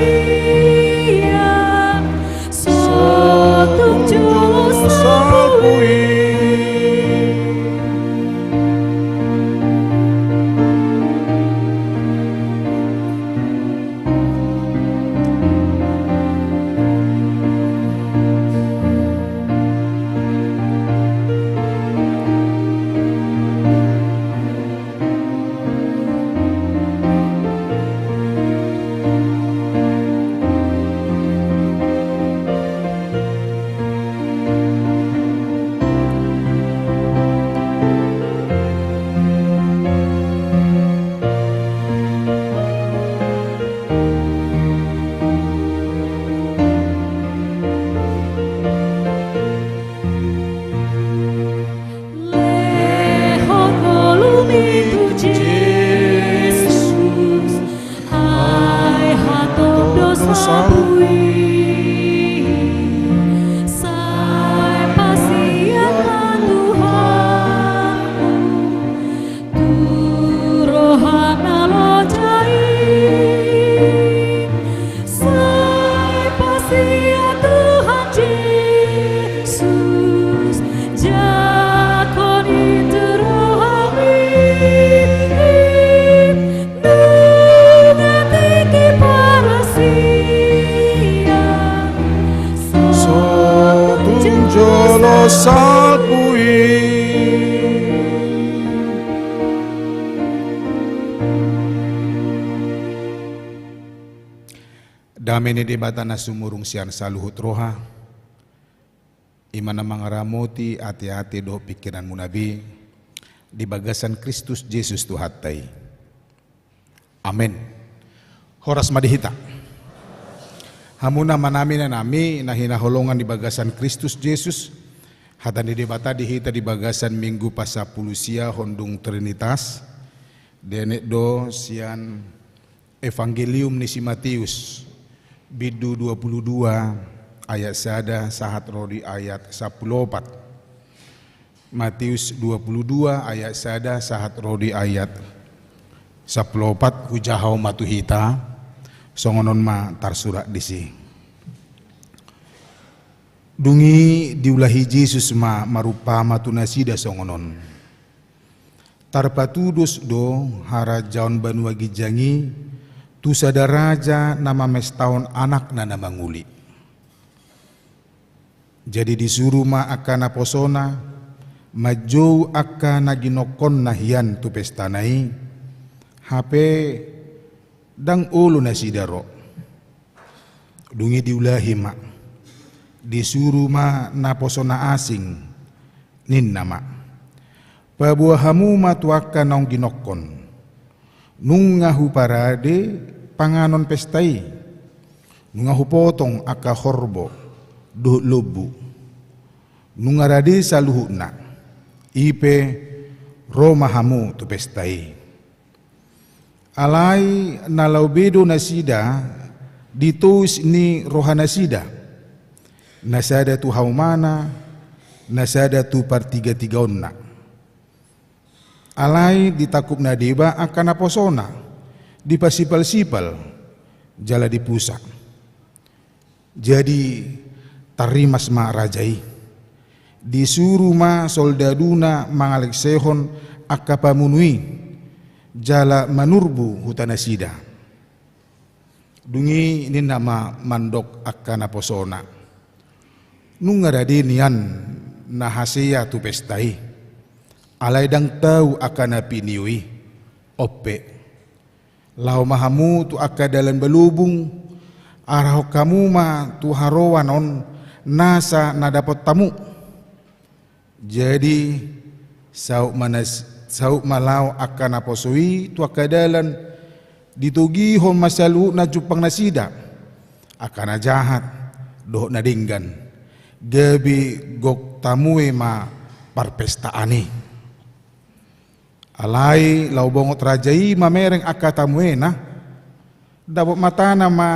Dame ni Debata na sumurung sian saluhut roha, i ma na mangaramoti ateate dohot pingkiranmuna be di bagasan Kristus Jesus Tuhanta i. Amen. Horas ma di hita. Hamu na manami na nami na hinaholongan di bagasan Kristus Jesus, hata ni Debata di hita di bagasan Minggu Pasapulusia hondung Trinitas, dienet do sian Evangelium ni si Matius, bindu dua pulu dua, ayat sada sahat ro di ayat sampulu opat. Matius dua pulu dua ayat sada sahat ro di ayat sampulu opat, hujaha ma tu hita, songon on ma tarsurat disi. Dung i diulahi Jesus ma marumpama tu nasida songon on. Tarpatudos do harajaon banua ginjang i tu sada raja na mamestahon anakna na manguli. Jadi disuru ma angka naposona manjou angka na ginongkonna hian tu pestana i, hape ndang olo nasida ro. Dung i diulahi ma, disuru ma naposona asing, ninna ma: Paboa hamu ma tu angka naung ginongkon. Nunga huparade panganon pesta i. Nunga hupotong angka horbo dohot lombu. Nunga rade saluhutna. I pe, ro ma hamu tu pesta i. Alai na laho be do nasida di tois ni rohanasida, na sada tu haumana, na sada tu partigatigaonna. Alai ditangkup na deba angka naposona, dipasipalsipal jala dipusak. Jadi tarrimas ma raja i. Disuru ma soldaduna mangalengsehon angka pamunu i, jala manurbu huta nasida. Dung i ninna ma mandok angka naposona: Nunga rade nian na hasea tu pesta i, alai ndang tau angka na pinio i. On pe, laho ma hamu tu angka dalan balobung, arahon hamu ma tu haroan on nasa na dapot hamu. Jadi saut ma nas-, saut ma laho angka naposo i tu angka dalan, ditogihon ma saluhutna jumpang nasida, angka na jahat dohot na denggan, gabe gok tamue ma parpestaan i. Alai laho bongot raja i mamereng angka tamuena, dapot matana ma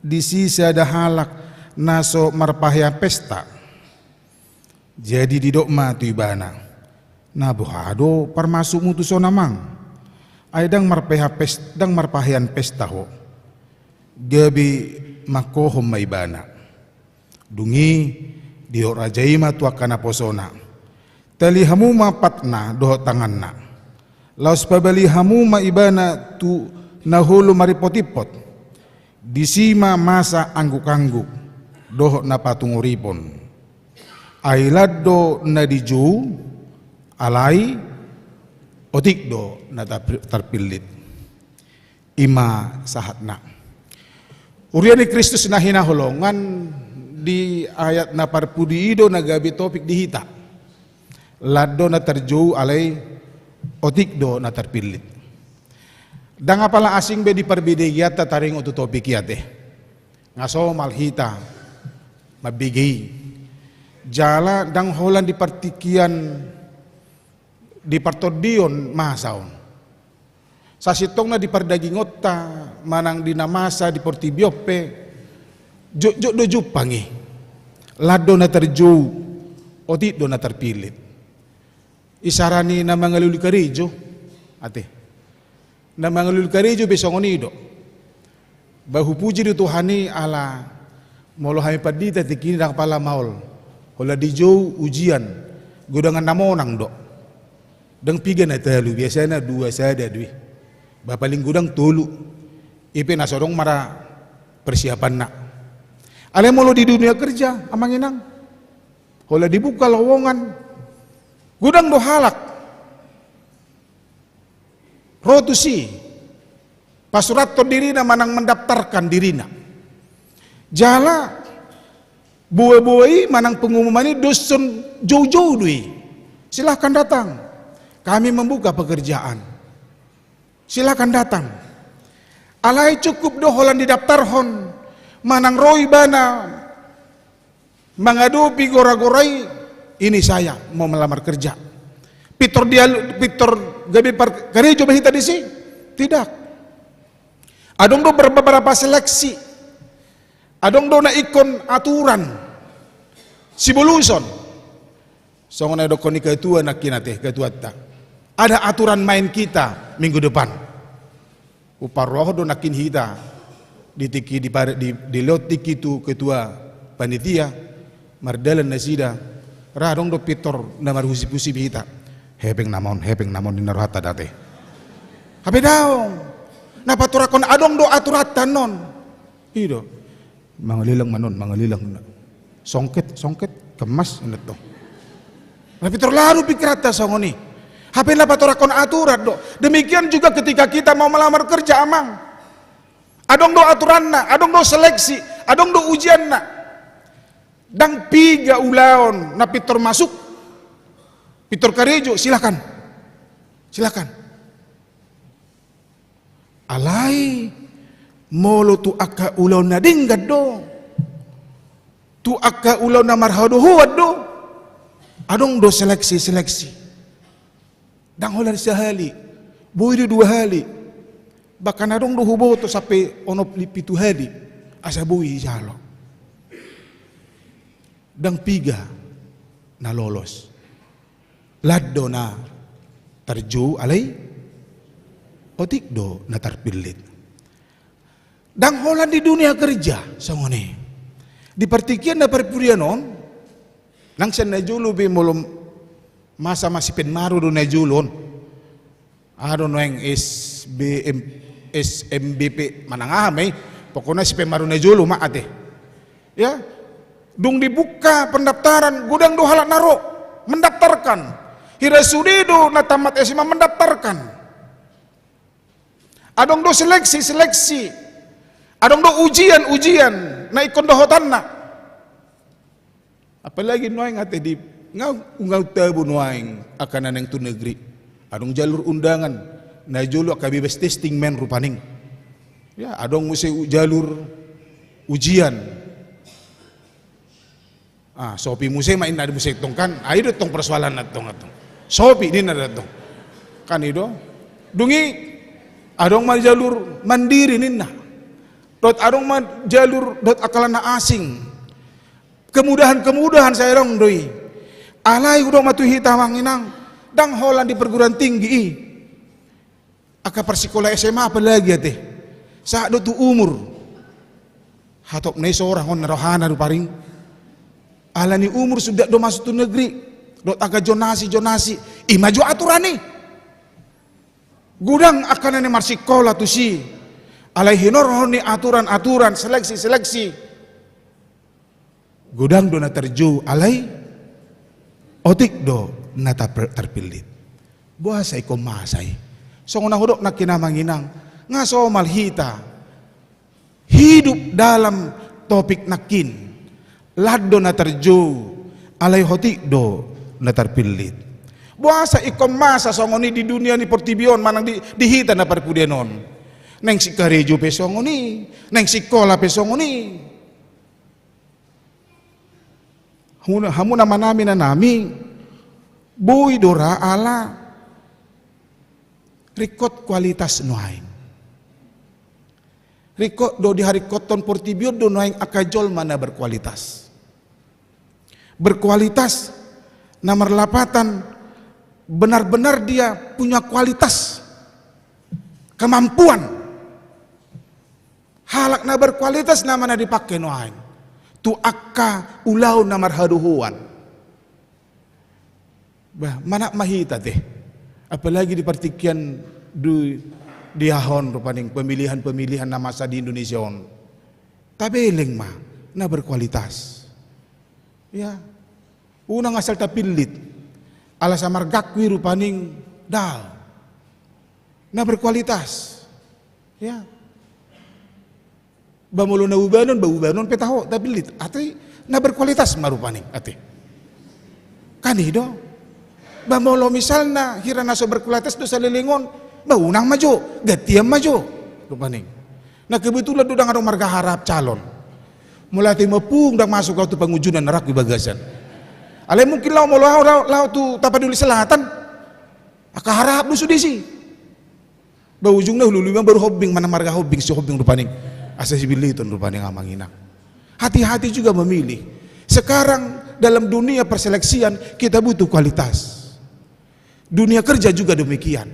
disi sada halak na so marpahean pesta. Jadi didok ma tu ibana: Na boha do parmasukmu tu son, amang? Ai ndang marpahean pes-, ndang marpahean pesta ho. Gabe mangkohon ma ibana. Dung i didok raja i ma tu angka naposona: Tali hamu ma patna dohot tanganna, laos pabali hamu ma ibana tu na olo maripotimpot. Disi ma masa anggukangguk dohot na patungoripon. Ai lan do na dijou, alai otik do na tar-, tarpillit. I ma sahatna. Huria ni Kristus na hinaholongan, di ayat na parpudi i do na gabe topik di hita. Lan do na tarjou, alai otik do na tarpillit. Ndang apala asing be di parbedaianta taringot tu topik i ate. Nga somal hita mambege i. Jala ndang holan di partingkian, di partondion masa on. Sasintongna di pardagingonta manang di na masa di portibi on pe, jotjot do jumpang i. Lan do na tarjou, otik do na tarpillit. Isara ni na mangalului karejo ate. Na mangalului karejo be songon i do. Ba hupuji do Tuhan i ala molo hami pandita tingki i ndang pala maol. Holan dijou ujian, godang na monang do. Ndang piga na talu, biasana dua sada do i. Ba paling godang tolu. I pe na so adong ma ra persiapanna. Alai molo di dunia kerja, amang inang, holan dibuka lowongan, godang do halak ro tusi. Pasurathon dirina manang mendaftarkan dirina. Jala boa-boa i manang pengumuman i dos son joujou do i. Silahkan datang. Kami membuka pekerjaan. Silahkan datang. Alai cukup do holan didaftarhon manang ro ibana mangadopi gora-gora i, "Ini saya mau melamar kerja." Pintor dia, pintor gabe par-, karejo ma hita disi? Tidak. Adong do ber-, beberapa seleksi. Adong do na ingkon aturan siboluson. Songon na didokkon ni ketua nangkin ate, ketuanta. Ada aturan main kita minggu depan. Huparrohahon do nangkin hita di tingki, di pare-, di, di lehon tingki tu ketua panitia, mardalan nasida, ra adong do pintor na marhusip-husip hita. Hepeng nama on, hepeng nama on, ninna rohanta da ate. Hape daong. Na patoranghon adong do aturanta annon. I do. Mangalilang ma annon, mangalilang. Songket, songket, kemas, ninna tong. Na pintor lalu pikiranta songon i. Hape na patoranghon aturan do. Demikian juga ketika kita mau melamar kerja, amang. Adong do aturanna, adong do seleksi, adong do ujianna. Ndang piga ulaon na pintor masuk, pintor karejo, silakan. Silakan. Alai molo tu angka ulaon na denggan do, tu angka ulaon na marhadohoan do, adong do seleksi-seleksi. Ndang holan sahali, boi do dua hali. Bahkan adong do huboto sampe onom, pitu hali asa boi dijalo. Ndang piga na lolos. Lan do na tarjou, alai otik do na tarpillit. Ndang holan di dunia kerja songon i. Di partingkian na parpudi on, nang sian na jolo be molo masa masih penmaru do na jolo on. Aha do nuaeng S B M, S M B P manang aha ma i, pokokna sipe maru na jolo ma ate. Ya, dung dibuka pendaftaran, godang do halak na ro mendaftarkan. Hira sude do na tamat S M A mendaftarkan. Adong do seleksi-seleksi. Adong do ujian-ujian na ingkon dohotanna. Apalagi nuaeng ate di, nga, nga tabo nuaeng angka na naeng tu negeri. Adong jalur undangan, na jolo angka bebas testing ma i rupani. Ya, adong muse u-, jalur ujian. Ah, sopi muse ma ninna muse tong kan, ah, i do tong persoalanna tong, tong. Sopi ninna da tong. Kan i do. Dung i adong ma jalur mandiri ninna. Dohot adong ma jalur dohot angka na asing. Kemudahan-kemudahan sai adong do i. Alai hudok ma tu hita amang inang, ndang holan di perguruan tinggi i. Angka parsikola S M A apalagi ate. Sahat do tu umur. Hatop na i sorang on na rohana rupani. Alani umur sudah do masuk tu negeri. Dohot angka zonasi-zonasi. I ma jo aturan i. Godang angka na naeng marsikola tusi. Alai hinorhon ni aturan-aturan, seleksi-seleksi. Godang do na tarjou, alai otik do na tar-, tarpillit. Boasa ingkon masa i? Songon na hudok nangkin amang inang, nga somal hita hidup dalam topik nangkin. Lan do na tarjou, alai otik do na tarpillit. Boasa ingkon masa songon i di dunia ni portibi on manang di, di hita na parpudi on? Naeng sikarejo pe songon i, naeng sikola pe songon i. Hamu na, hamu na manami na nami, boi do ra ala ringkot kualitas nuaeng. Ringkot do diharingkothon portibi on do nuaeng angka jolma na berkualitas. Berkualitas na marlapatan benar-benar dia punya kualitas, kemampuan. Halak na berkualitas nama na dipake nuaeng tu angka ulaon na marhadohoan. Bah, manat ma hita ate. Apalagi di partingkian di, di aha on rupani pemilihan-pemilihan na masa di Indonesia on. Tabeleng ma na berkualitas. Ya. Unang asal tapillit. Ala samargangku i rupani, daong. Na berkualitas. Ya. Ba molo na ubanon, ba ubanon pe taho, tapillit. Ate na berkualitas ma rupani, ate. Kan i do. Ba molo misalna hira na so berkualitas do saleleng on, ba unang ma jo, gantian ma jo. Rupani. Na kebetulan do ndang adong marga harahap calon. Molo ate mapung ndang masuk au tu pangunjunan, na rangku i bagasan. Alai mungkin laho, molo laho, laho, laho tu Tapanuli Selatan. Angka harahap do sude i. Ba ujungna hulului ma baru Hombing, manang marga Hombing, Sihombing rupani. Asa sipilliton rupani, amang inang. Hati-hati juga memilih. Sekarang dalam dunia perseleksian kita butuh kualitas. Dunia kerja juga demikian.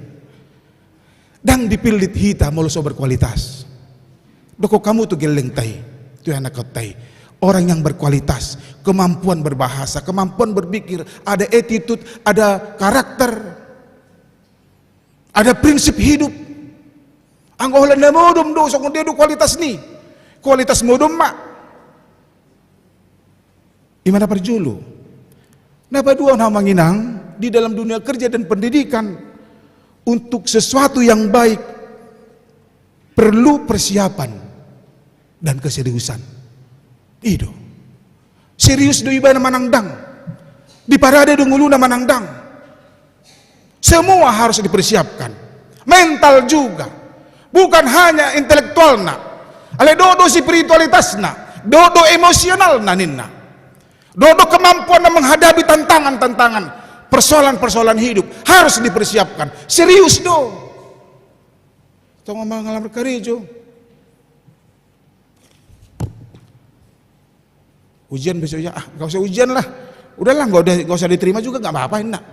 Ndang dipillit hita molo so berkualitas. Dokkon hamu tu gellengta i, tu ianakhonta i. Orang yang berkualitas, kemampuan berbahasa, kemampuan berpikir, ada attitude, ada karakter. Ada prinsip hidup. Anggo holan na modom do, songon dia do kualitas ni. Kualitas modom ma. I ma na parjolo. Na paduahon, amang inang, di dalam dunia kerja dan pendidikan, untuk sesuatu yang baik perlu persiapan dan keseriusan. I do. Serius do ibana manang ndang? Diparade do ngoluna manang ndang? Semua harus dipersiapkan. Mental juga. Bukan hanya intelektualna. Alai dohot do spiritualitasna, dohot do emosionalna ninna. Dohot do kemampuanna menghadapi tantangan-tantangan, persoalan-persoalan hidup harus dipersiapkan. Serius do. Tong mangalamar karejo. Ujian besok ya, ah, gak usah ujian lah. Udahlah, gak udah, gak usah diterima juga, gak apa-apa, enak.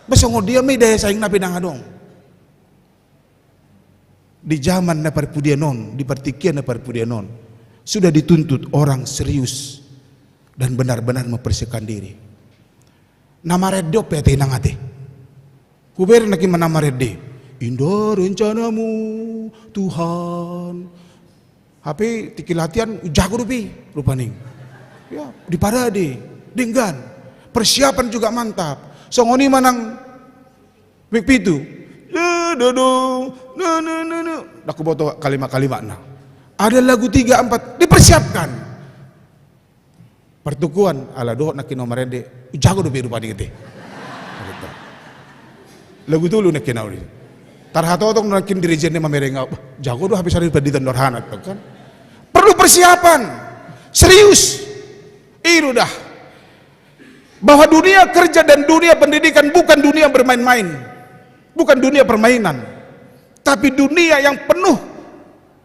Besok dia me daya saing na pinang adong. Di zaman na parpudian on, di partingkian na parpudian on, sudah dituntut orang serius dan benar-benar mempersiapkan diri. Na marende on pe ate, inang ate. Hubereng nangkin ma na marende. Indah rencanamu, Tuhan. Hape tingki latihan, jago dope i, rupani. Ya, diparade, denggan. Persiapan juga mantap. Songon i manang Mik Pitu. Da, da, do, na, na, na, na. Ndang huboto kalimat-kalimatna. Ada lagu tiga, empat, dipersiapkan. Partukuan, ala dohot nangkin na marende, jago dope i rupani ate. Lagu tolu nangkin na uli. Tarhatotong nangkin dirijenna mamereng au, bah, jago do hape sari panditan do arhana, kan? Perlu persiapan. Serius. I do da. Bahwa dunia kerja dan dunia pendidikan bukan dunia bermain-main. Bukan dunia permainan. Tapi dunia yang penuh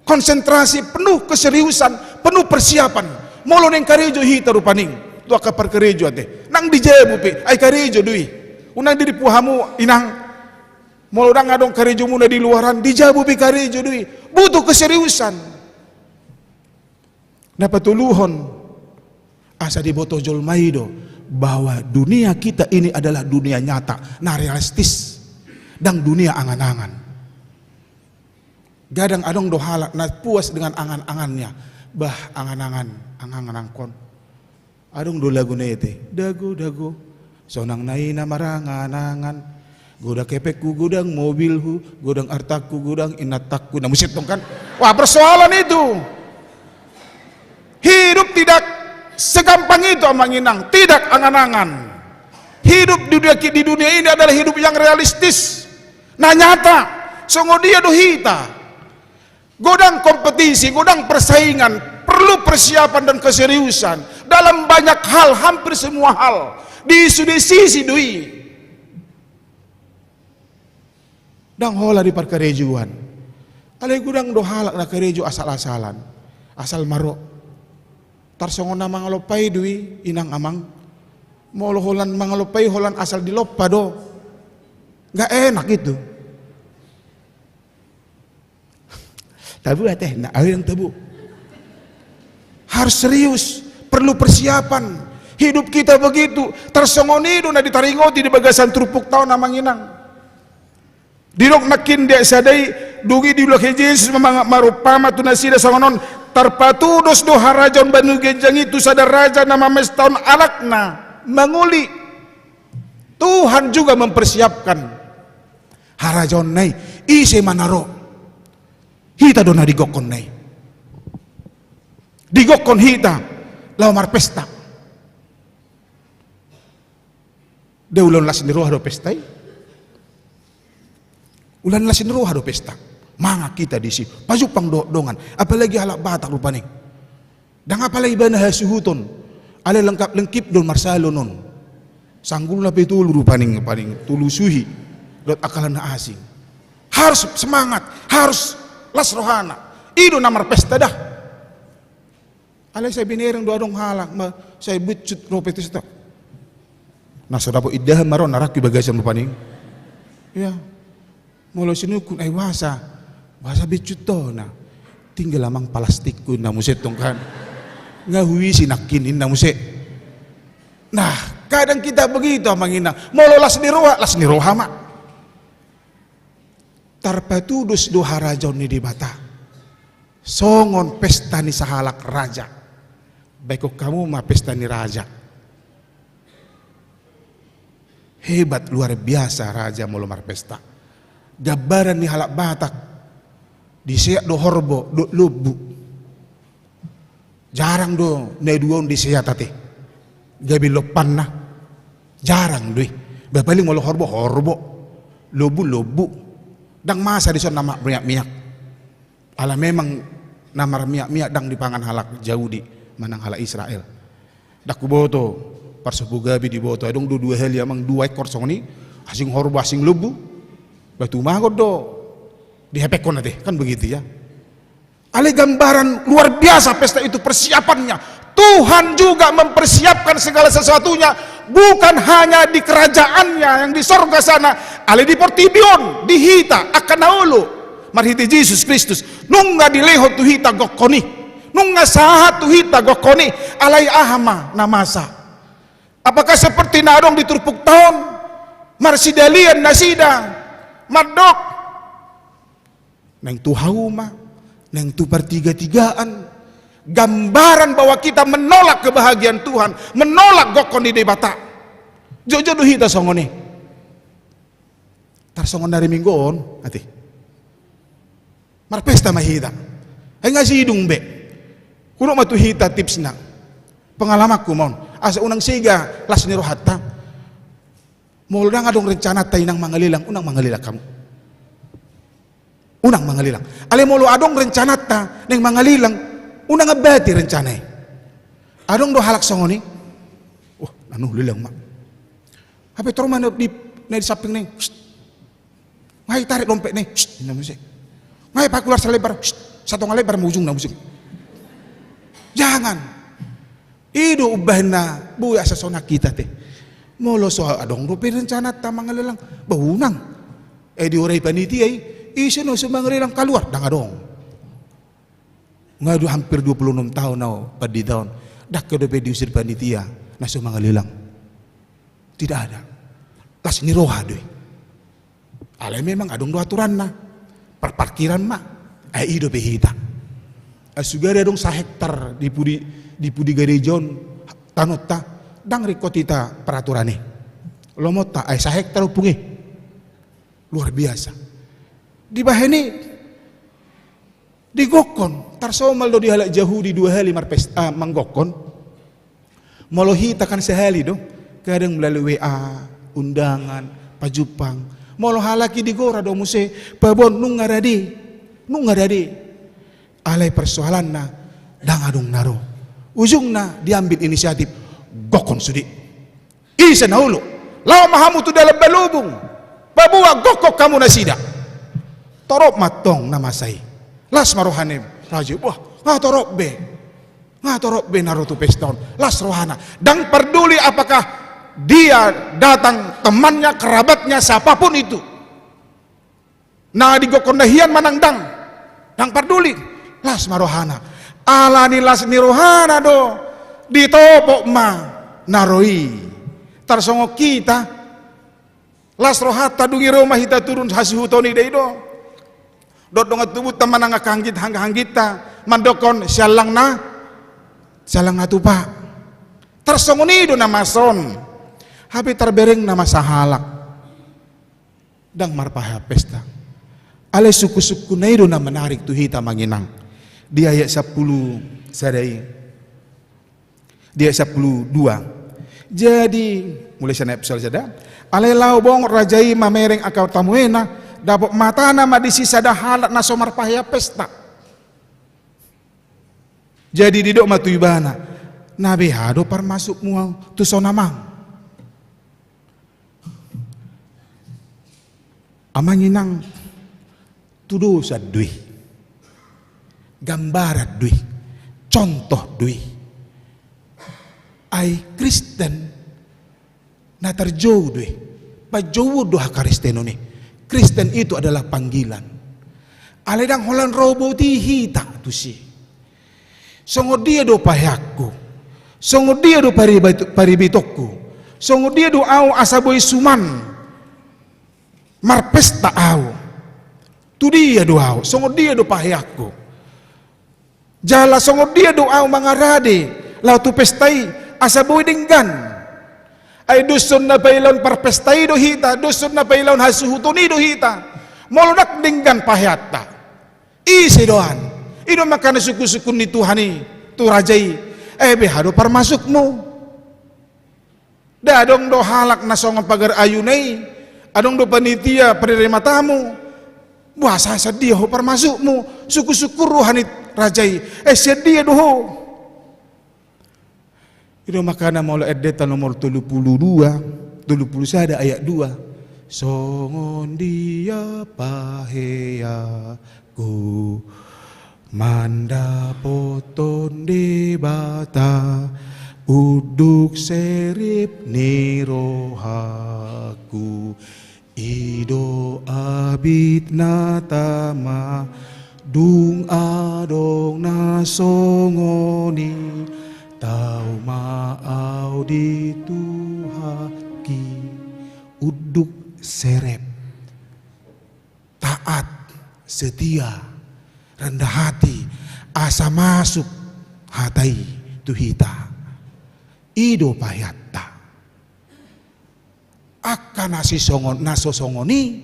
konsentrasi, penuh keseriusan, penuh persiapan. Molo naeng karejo hita rupani tu angka parkarejo ate, nang di jabu pe, ai karejo do i. Unang diripu hamu, inang. Molo ndang adong karejomuna di luaran, di jabu pe karejo do i. Butuh keseriusan. Na patoluhon, asa diboto jolma i do bahwa dunia kita ini adalah dunia nyata, na realistis, ndang dunia angan-angan. Kadang adong do halak na puas dengan angan-angannya. Bah, angan-angan, angan-angan angkon. Adong do laguna i ate, dago, dago. Sonang na i na marangan-angan. Godang hepengku, godang mobilhu, godang artangku, godang inantangku. Na muse tong kan? Wah, persoalan itu. Hidup tidak segampang itu, amang inang. Tidak angan-angan. Hidup di dunia, di dunia ini adalah hidup yang realistis. Na nyata. Songon dia do hita. Godang kompetisi, godang persaingan, perlu persiapan dan keseriusan dalam banyak hal, hampir semua hal. Di sude sisi do i. Ndang holan di parkarejoan. Alai godang do halak na karejo asal-asalan. Asal ma ro. Tarsongon na mangalompa i do i, inang amang. Molo holan mangalompa i, holan asal dilompa do. Nggak enak itu. Tabu ate, na au yang tabu. Harus serius, perlu persiapan. Hidup kita begitu, tarsongon i do na ditaringoti di bagasan turpukta on, amang inang. Didok nangkin di ayat sada i, dung i diulahon Jesus ma, ma, marumpama tu nasida songon on, tarpatudos do harajaon banua ginjang i tu sada raja na mamestahon anakna mangoli. Tuhan juga mempersiapkan harajaonna i, ise ma na ro. Hita do na digokkon na i. Digokkon hita laho marpesta. Nda ulaon las ni roha do pesta i. Ulaon las ni roha do pesta. Mangan hita disi, pajumpang dohot dongan, apalagi halak Batak rupani. Ndang apala ibana hasuhuton, alai lengkap lengkip do marsalo non. Sanggulna pe tolu rupani, paling tolu suhi dohot angka na asing. Harus semangat, harus las rohana. I do na marpesta da. Alai sai binereng do adong halak ma, sai becut ro pesta. Na so dapot indahan ma ro na rangku bagasan rupani. Ia. Molo sinungkun, ai boasa, boasa becut ho na. Tinggal amang plastikku, inna muse tong kan. Nga huisi nangkin, inna muse. Nah, kadang kita begitu amang inang. Molo las ni roha, las ni roha ma. Tarpatudos do harajaon ni Debata songon pesta ni sahalak raja. Baen hamu ma pesta ni raja. Hebat, luar biasa raja molo marpesta. Gambaran ni halak Batak, diseat do horbo dohot lombu. Jarang do na dua on diseat ate. Gabe lompanna. Jarang do i. Ba paling molo horbo, horbo. Lombu, lombu. Ndang masa dison na marmiak-miak. Ala memang na marmiak-miak ndang dipangan halak Jahudi manang halak Israel. Ndang huboto, parsombu gabe diboto, adong do dua hali amang dua ekor songon i, asing horbo asing lombu. Ba tumagon do dihepekhon ate, kan begitu ya. Alai gambaran luar biasa pesta itu persiapannya. Tuhan juga mempersiapkan segala sesuatunya, bukan hanya di kerajaannya yang di sorga sana, alai di portibi on, di hita, angka na olo, marhite Jesus Kristus. Nunga dilehon tu hita gokhon i. Nunga sahat tu hita gokhon i. Alai aha ma na masa? Apakah seperti na adong di turpukta on? Marsidalian nasida. Mandok. Naeng tu hauma, naeng tu partigatigaan, gambaran bahwa kita menolak kebahagiaan Tuhan, menolak gokhon ni Debata. Jojo do hita songon i. Tarsongon na ari Minggu on, ate. Marpesta ma hita. Ai nga sidung be. Hudok ma tu hita tipsna. Pengalamanku ma on. Asa unang sega las ni rohanta. Molo ndang adong rencananta inang mangalelang, unang mangalelang hamu. Unang mangalelang. Alai molo adong rencananta naeng mangalelang, unang ambati rencana i. Adong do halak songon i. Wah, nanu lelang ma. Hape torus ma na di, na di samping na i. Psst. Nga i tarik dompet na i. Psst, inna muse. Nga i pakular salebar. Psst, satonga lebar ma ujungna muse. Jangan. I do umbahen na boi asa sonang hita ate. Molo so adong dope rencananta mangalelang, ba unang. Eh, diorai panitia i, ise na so mangalelang kaluar, ndang adong. Nga do hampir dua puluh enam tahun au pandita on, ndang dope diusir panitia na so mangalelang. Tidak ada. Las ni roha do i. Alai memang adong do aturanna. Parparkiran ma. Ai i dope hita. Ai sugari adong sahektar di pudi, di pudi gareja on tanonta, ndang ringkot hita peraturan i. Lomonta ai sahektar ompung i. Luar biasa. Dibahen i, digokhon, tarsomal do di halak Jahudi dua hali marpesta, ah, manggokhon. Molo hita kan sahali do, kadang melalui W A, undangan, pajumpang. Molo halak i digora do muse, paboa nunga rade, nunga rade. Alai persoalanna, ndang adong na ro. Ujungna diambil inisiatif, gokhon sude. Ise na olo? Laho ma hamu tu dalan Balubung. Paboa gokhon hamu nasida. Torop ma tong na masa i. Las ma roha ni raja i. Wah, nga torop be. Nga torop be na ro tu pesta on. Las rohana. Ndang parduli apakah dia datang temannya, kerabatnya, siapapun itu. Na digokhonna hian manang ndang, ndang parduli. Las ma rohana. Ala ni las ni rohana do, ditopot ma na ro i. Tarsongon hita, las rohanta dung i ro ma hita turun hasuhuton i, da i do. Dohot dongan tubunta manang angka hanggit, angka hanggitta, mandokhon siallang na, siallang na tupa. Tarsongon i do na masa on. Hape tarbereng na masa halak. Ndang marpahepesta. Alai sungkun-sungkunna i do na menarik tu hita, Amang Inang. Di ayat sampulu sada i. Di ayat sampulu dua. Jadi, mulai sian ayat sampulu sada. Alai laho bongot raja i mamereng angka tamuena, dapot matana ma disi sada halak na so marpahean pesta. Jadi didok ma tu ibana, na beha do parmasukmu tuson, Amang? Amang Inang, tudosan do i, gambaran do i, contoh do i. Ai Kristen na tarjou do i, panjouon do hakaristenon i. Kristen itu adalah panggilan. Alai ndang holan ro boti hita tusi. Songon dia do paheanku? Songon dia do paribait-, paribatonku? Songon dia do ahu asa boi suman marpesta ahu? Tu dia do ahu? Songon dia do paheanku? Jala songon dia do ahu mangarade laho tu pesta i asa boi denggan? Ai doshon na pailahon parpesta i do hita, doshon na pailahon hasuhuton i do hita. Molo ndang denggan paheanta, ise do an? I do makana sungkun-sungkun ni Tuhan i tu raja i, eh, beha do parmasukmu? Nda adong do halak na songon pagar ayuna i? Adong do panitia penerima tamu? Boasa sian dia ho parmasukmu? Sungkun-sungkun roha ni raja i. Eh, sian dia do ho? I do makana molo endenta nomor tolu pulu dua, tolu pulu sada ayat dua. Songon dia paheanku mandapothon Debata, unduk serep ni rohangku. I do abit na tama, dung adong na songon i, tau ma ahu di Tuhanki. Unduk serep. Taat, setia, rendah hati, asa masuk hata i tu hita. I do paheanta. Angka na sisongon, na so songon i,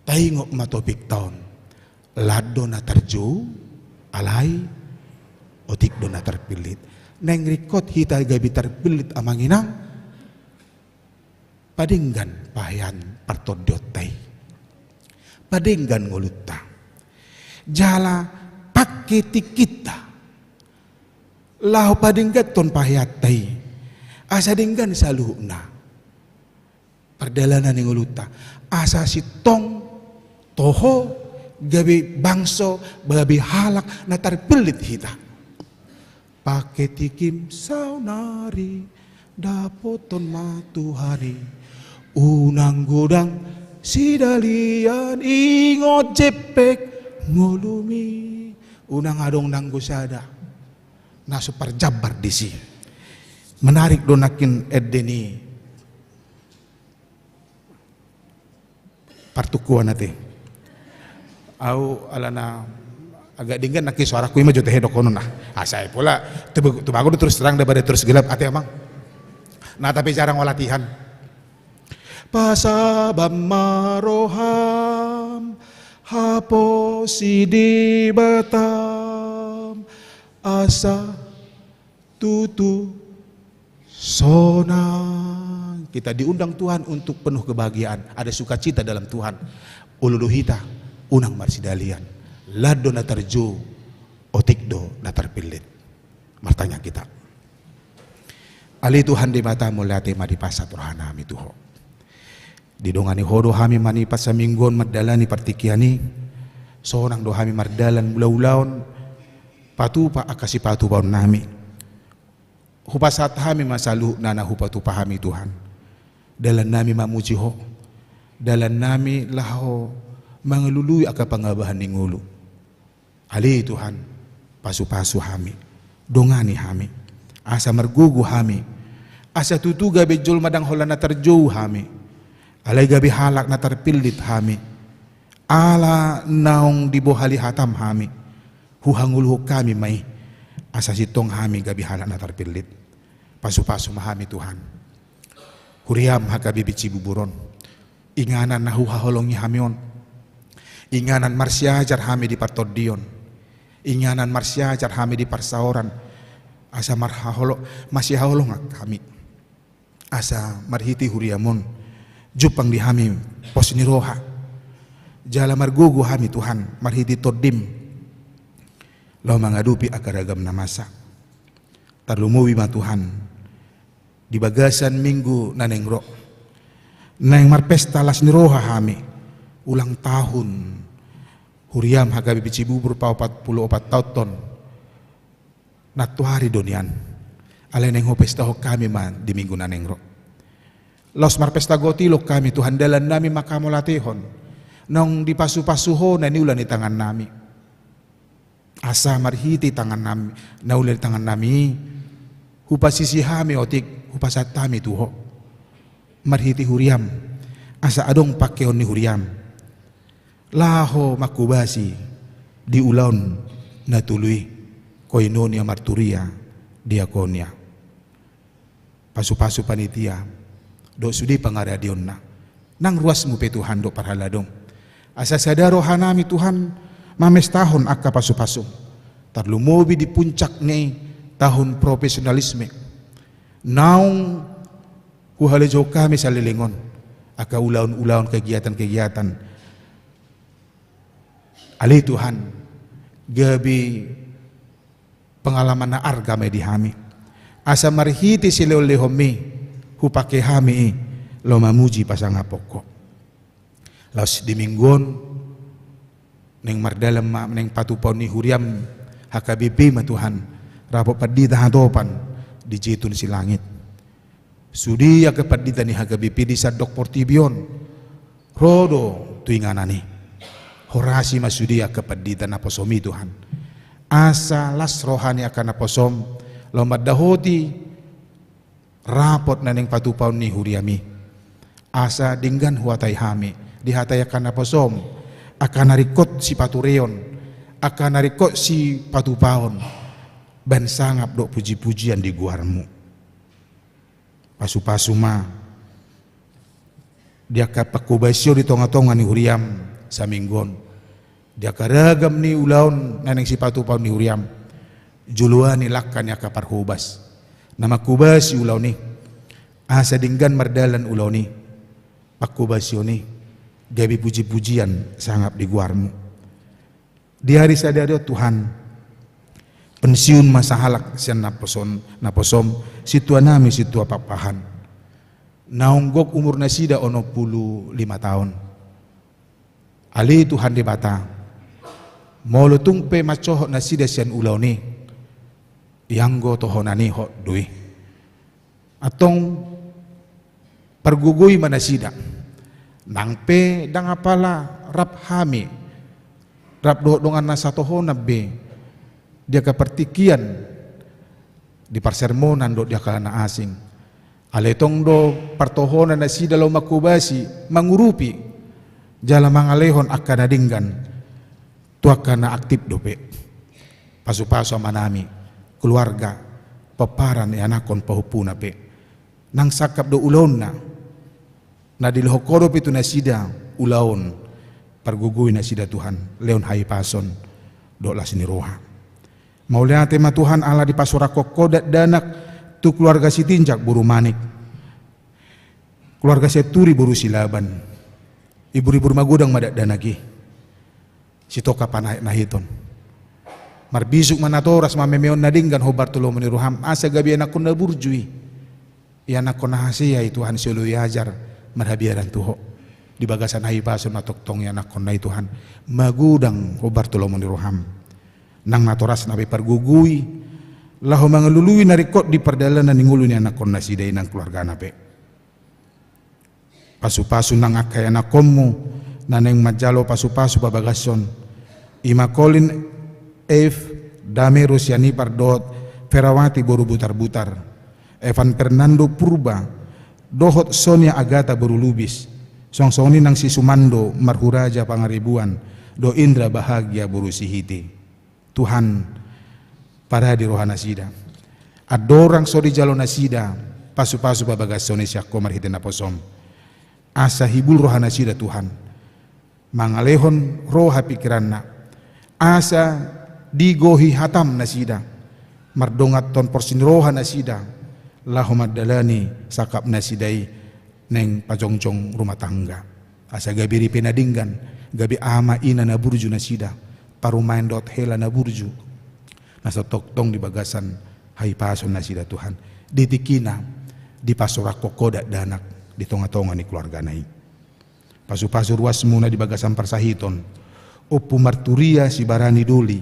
taingot ma topikta on. Lan do na tarjou, alai otik do na tarpillit. Naeng ringkot hita gabe tarpillit, Amang Inang. Padenggan pahean partondionta i. Padenggan ngolunta. Jala pangke tingkinta laho padengganhon paheanta i, asa denggan saluhutna pardalanan ni ngolunta, asa sintong toho gabe bangso, gabe halak na tarpillit hita. Pangke tingkim saonari, dapothon ma Tuhan i. Unang godang sidalian, ingot jempek ngolumi. Unang adong nanggo sada na so parjambar disi. Menarik do nangkin ende ni partungkoan ate. Au alana agak denggan nangkin soarangku, ima jo tehe dohononna. Asa i pola tubago do terus terang daripada terus gelap ate, Amang. Na tapi jarang ola tihan. Pasabam ma roham, haposi Debatam, asa tutu sonang. Kita diundang Tuhan untuk penuh kebahagiaan, ada sukacita dalam Tuhan. Olo do hita, unang marsidalian. Lan do na tarjou, otik do na tarpillit. Martangiang hita. Ale Tuhan Debata, mauliate ma dipasahat rohanami tu Ho. Didongani Ho do hami manipat saminggu on mandalani partingkian i. Sonang do hami mardalan mangula ulaon patupa angka sipatupaonnami. Hupasahat hami ma saluhutna na hupatupa hami, Tuhan. Dalannami mamuji Ho. Dalannami laho mangalului angka pangabahan ni ngolu. Ale Tuhan, pasupasu hami, dongani hami, asa margogo hami, asa tutu gabe jolma ndang holan na tarjou hami, alai gabe halak na tarpillit hami, ala naung dibohali hatam hami, huhangoluhon hami ma i, asa sintong hami gabe halak na tarpillit. Pasupasu ma hami, Tuhan. Huriam H K B B C Bubur on, inganan na huhaholongi hami on. Inganan marsiajar hami di partondion, inganan marsiajar hami di parsaoran, asa marhaolo-, masihaholongan hami. Asa marhite huriam on, jumpang di hami pos ni roha. Jala margogo hami Tuhan, marhite Tondim. Laho mangadopi angka ragam na masa. Tarlumobi ma Tuhan, di bagasan minggu na naeng ro. Naeng marpesta las ni roha hami, ulang tahun huriam H K B P Cibubur paopat pulu opat taon on. Nantoari do nian. Alai naeng hupestahon hami ma di minggu na naeng ro. Laos marpesta gotilon hami Tuhan, dalan nami ma Ho mauliatehon. Naung dipasu-pasu Ho na niula ni tangan nami. Asa marhite tangan nami, na niula ni tangan nami, hupasisi hami otik, hupasahat hami tu Ho. Marhite huriam, asa adong pangkeon ni huriam. Laho manghobasi di ulaon na tolu i, koinonia, marturia, diakonia. Pasu-pasu panitia, dohot sude pangaradionna. Nang ruasmu pe Tuhan dohot parhaladom. Asa sada roha nami Tuhan, mamestahon angka pasu-pasu. Tarlumobi di puncak ni tahun profesionalisme. Naung huhalejouhon hami saleleng on, angka ulaon-ulaon, kegiatan-kegiatan. Ale Tuhan, gabe pengalaman na arga ma i di hami. Asa marhite silehon-lehonmi, hupangke hami i, laho mamuji pasangaphon Ho. Laos di minggu on, naeng mardalan ma, naeng patupaon ni huriam H K B P ma Tuhan, rapot pandita hatopan di Jetun Silangit. Sude angka pandita ni H K B P di sandok portibi on, ro do tu inganan i. Horasi ma sude angka pandita naposom i Tuhan. Asa las roha ni angka naposom, laho mandahoti rapot na naeng patupaon ni huriam i. Asa denggan huhatai hami, dihatai angka naposom, angka na ringkot sipatureon, angka na ringkot sipatupaon, bahen sangap dohot puji-pujian di goarmu. Pasu-pasu ma di angka panghobasion di tonga-tonga ni huriam saminggu on. Di angka ragam ni ulaon na naeng sipatupaon ni huriam. Joloani langka ni angka parhobas na manghobasi ulaon i. Asa denggan mardalan ulaon i, panghobasion i, gabe puji-pujian sangap di goarmu. Di ari sadari on Tuhan, pensiun ma sahalak sian naposom, naposom, sintua nami, sintua Pakpahan. Naung gok umur nasida onom pulu lima taon. Ale Tuhan Debata, molo tung pe mansohot nasida sian ulaon i, ianggo tohonan i hot do i. Antong pargogoi ma nasida. Nang pe ndang apala rap hami, rap dohot dongan na satohonan be, di angka partingkian, di parsermonan dohot di angka na asing. Alai tong do partohonan nasida laho manghobasi, mangurupi, jala mangalehon angka na denggan. Tu angka na aktif dope. Pasu-pasu amanami, keluarga, pomparan, ianakhon, pahompuna pe. Nang sangkap do ulaonna. Na dilehon Ho dope tu nasida ulaon. Pargogoi nasida Tuhan, lehon hahipason dohot las ni roha. Mauliate ma Tuhan ala dipasorangkon Ho dakdanak tu keluarga Sitinjak boru Manik. Keluarga Sianturi boru Silaban. Ibur-ibur magodang ma dakdanak i. Sitongka panaek na hiton. Marbisuk ma natoras, mamemehon na denggan hombar tu lomo ni roham, asa gabe ianakhon na burju i. Ianakhon na hasea i Tuhan, sioloi ajar marhabiaran tu Ho. Di bagasan hahipason na tongtong ianakhonna i Tuhan. Magodang hombar tu lomo ni roham. Nang natorasna pe pargogoi. Laho mangalului na ringkot di pardalanan ni ngolu ni ianakhon nasida i nang keluargana pe. Pasu-pasu nang angka ianakhonmu, na naeng manjalo pasu-pasu pabagason. I ma Colin F Damero sian Ipar dohot Ferawati boru Butar-butar. Evan Fernando Purba, dohot Sonia Agata boru Lubis. Suang songon i nang si Sumando Marhuraja Pangaribuan, dohot Indra Bahagia boru Sihite. Tuhan, parade roha nasida. Andorang so dijalo nasida, pasu-pasu pabagason i sian Ho marhite naposom. Asa hibul roha nasida Tuhan. mangalehon roha pikiranna, asa digohi hatam nasida, mardonganhon porsi ni roha nasida, laho mandalani sangkap nasida i naeng pajongjong rumah tangga. Asa gabe ripe na denggan, gabe ama ina na burju nasida, parumaen dohot hela na burju, na so tongtong di bagasan hahipason nasida Tuhan. Di tingkina, dipasoranghon Ho dakdanak di tongatonga ni keluargana i. Pasupasu ruasmuna di bagasan parsahiton, Ompu Marturia Sibarani Doli,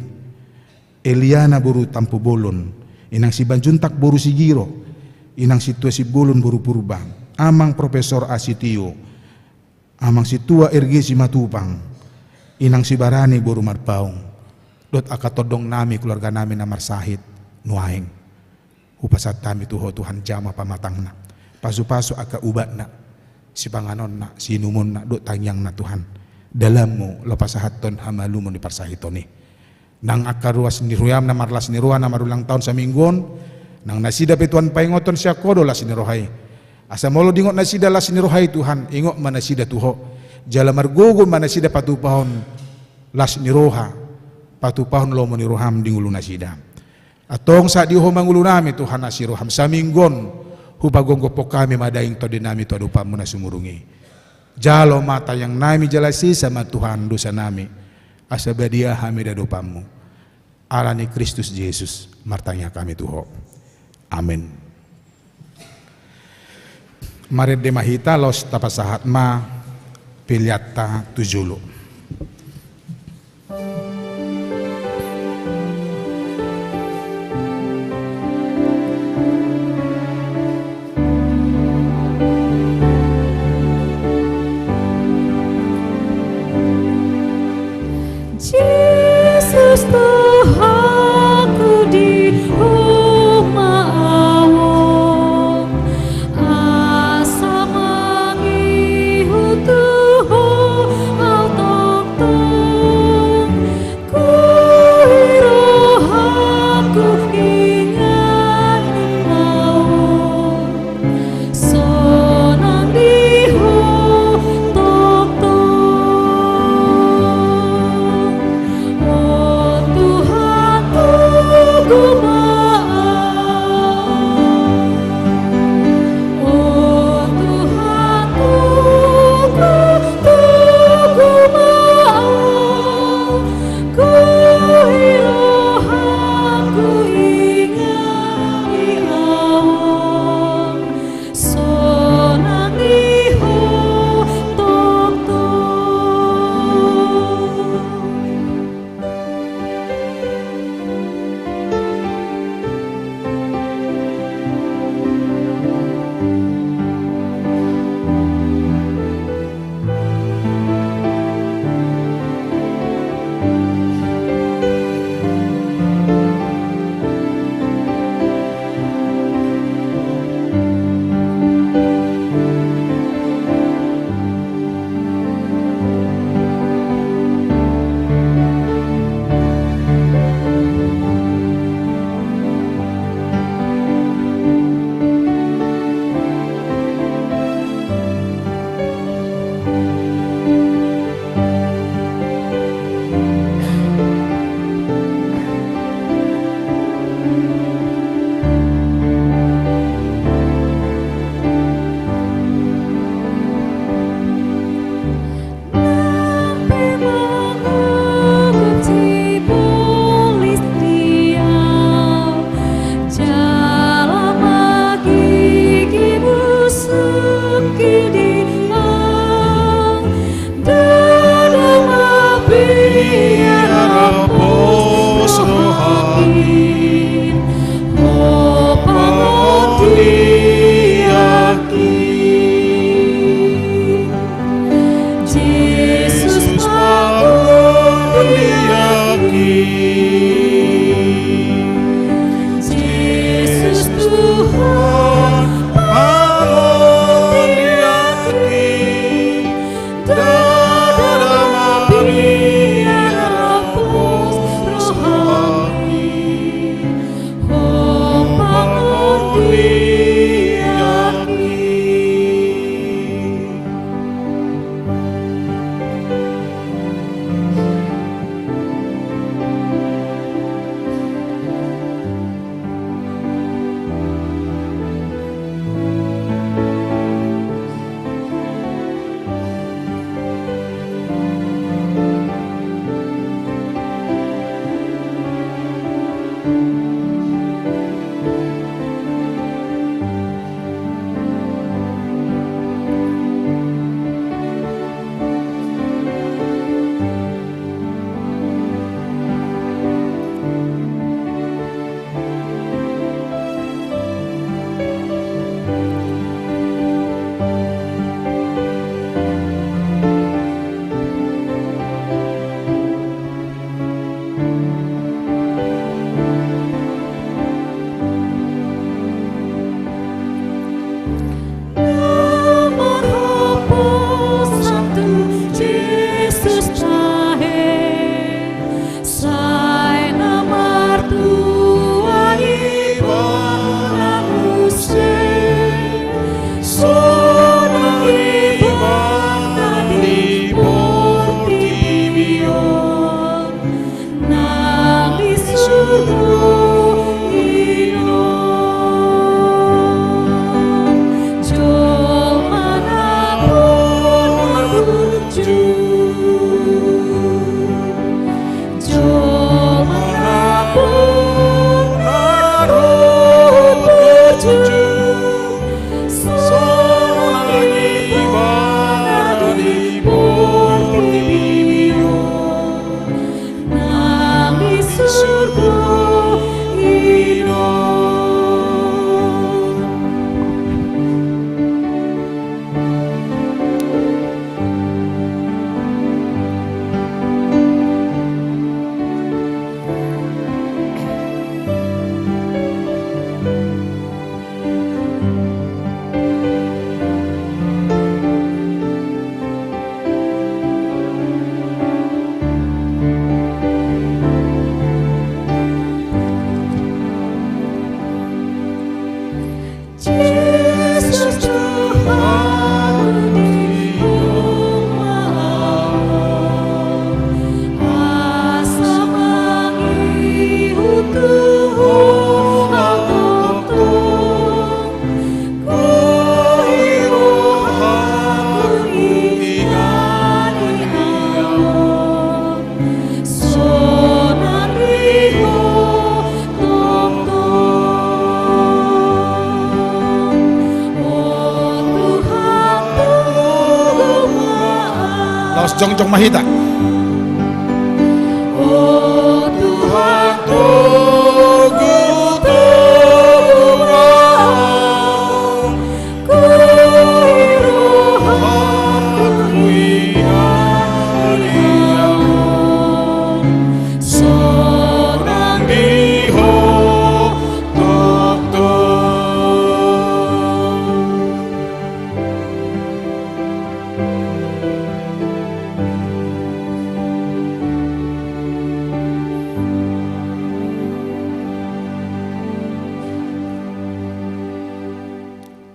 Eliana boru Tampubolon, Inang Simanjuntak boru Sigiro, Inang Sintua Simbolon boru Purba, Amang Profesor Asitio, Amang Sintua R G Simatupang, Inang Sibarani boru Marpaung, dohot angka tondongnami, keluarganami na marsahit nuaeng. Hupasahat hami tu Ho Tuhan, jama pamatangna, pasupasu angka ubatna, sipanganonna, siinumonna dohot tangiangna Tuhan. Dalanmu laho pasahathon hamalumon di parsahiton i. Nang angka ruas ni roham na marlas ni roha na marulang taon saminggu on, nang nasida pe Tuhan paingothon sian Ho do las ni roha i. Asa molo diingot nasida las ni roha i Tuhan, ingot ma nasida tu Ho. Jala margogo ma nasida patupahon las ni roha, patupahon lomo ni roham di ngolu nasida. Antong sahat di Ho ma ngolunami Tuhan, asi roham, saminggu on hupagomgophon hami ma daging tondinami tu adopanmu na sumurung i. Jalo ma tangiangnami jala sesa ma Tuhan dosanami, asa badia hami di adopanmu. Ala ni Kristus Jesus martangiang hami tu Ho. Amen. Marende ma hita, laos tapasahat ma peleanta tu jolo. Jesus Tuhanku, di Ho ma ahu on, asa mangihut tu Ho ahu tongtong. Gohi rohangku, ingot ma ahu on, sonang di Ho tongtong. O Tuhan, togu ma ahu. O Tuhan, togu, togu ma ahu. Gohi rohangku, ingot ma ahu on, sonang di Ho tongtong. Nang pe manguhum sibolis di ahu, jala margigi busuk di ahu, ndada ma biar pos rohangki, Ho pangondianki. Jesus pangondianki. Jesus Tuhan pangondianki. Ndada ma biar pos rohangki, Ho pangondianki. Jongjong ma hita. O Tuhan, togu-togu ma Ahu, koi rohangku i, sonang di Ho tongtong.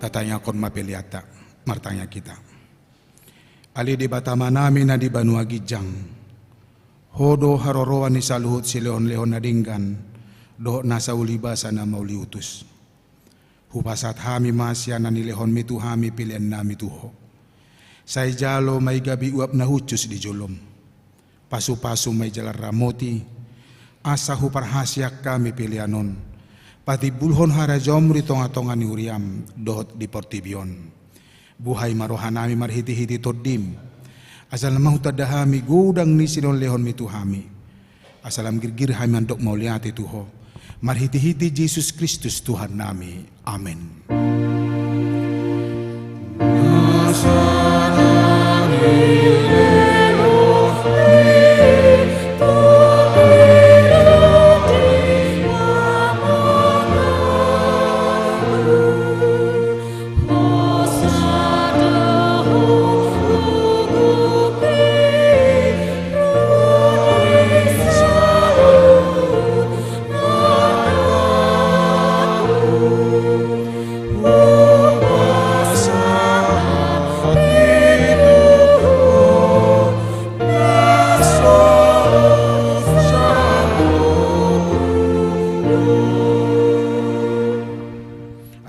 Tatangiangkon ma peleanta, martangiang hita. Ale Debata Amanami na di banua ginjang, Ho do haroroan ni saluhut silehon-lehon na denggan dohot nasa ulibasa na mauliutus. Hupasahat hami ma sian na nilehonmi tu hami peleannami tu Ho. Sai jalo ma i gabe uap na hushus di jolom. Pasu-pasu ma i jala ramoti, asa huparhaseang hami pelean on patimbulhon harajaonmu di tonga-tonga ni huriam dohot di portibi on. Buhai ma rohanami marhite-hite Tondim, asa lam hutanda hami godang ni silehon-lehonmi tu hami, asa lam girgir hami mandok mauliate tu Ho, marhite-hite Jesus Kristus Tuhannami. Amen.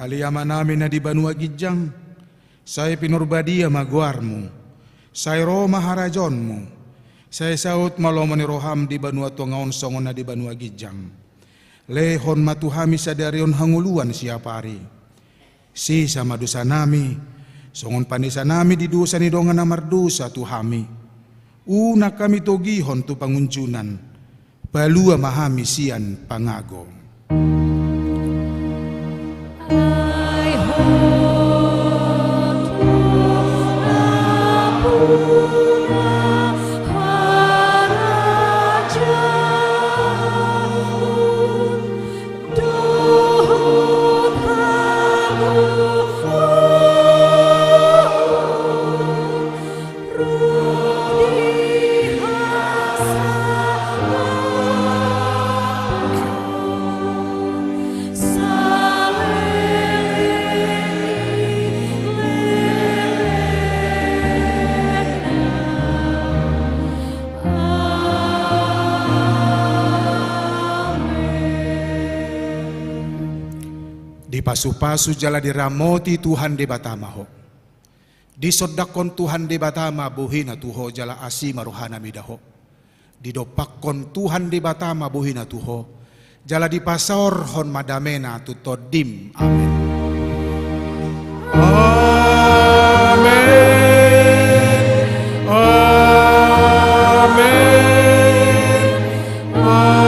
Ale Amanami na di banua ginjang, sai pinarbadia ma goarmu, sai ro ma harajaonmu, sai saut ma lomo ni roham di banua tonga on songon na di banua ginjang. Lehon ma tu hami sadari on hangoluan siapari. Sesa ma dosanami, songon panesanami di dosa ni dongan na mardosa tu hami. Unang hami togihon tu pangunjunan, palua ma hami sian pangago. Dipasu-pasu jala diramoti Tuhan Debata ma ho. Disondangkon Tuhan Debata ma bohina tu ho jala asi ma rohana mida ho. Didompakkon Tuhan Debata ma bohina tu ho, jala dipasaorhon ma damena tu tondim. Amen. Amen. Amen. Amen.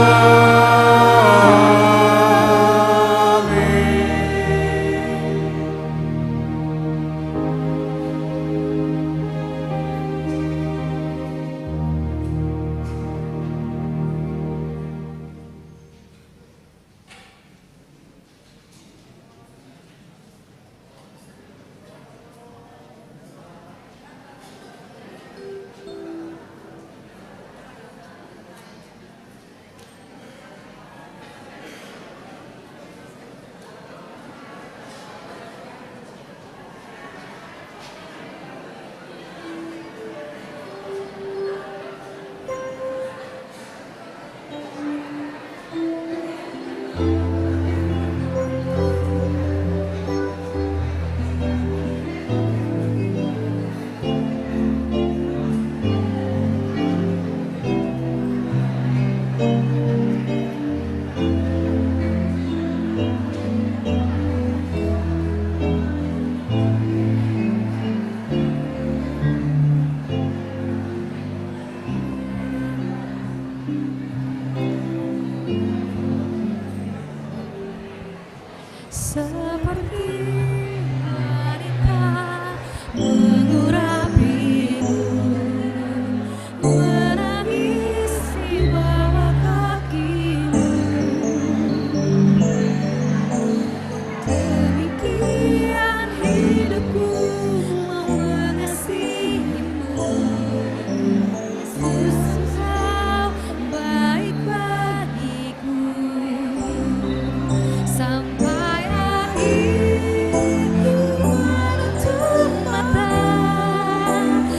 Seperti wanita mengurapimu, menangis di bawah kakimu. Demikian hidupku mau mengasihimu. Yesus, Engkau baik bagiku. Sampai akhir ku menutup mata,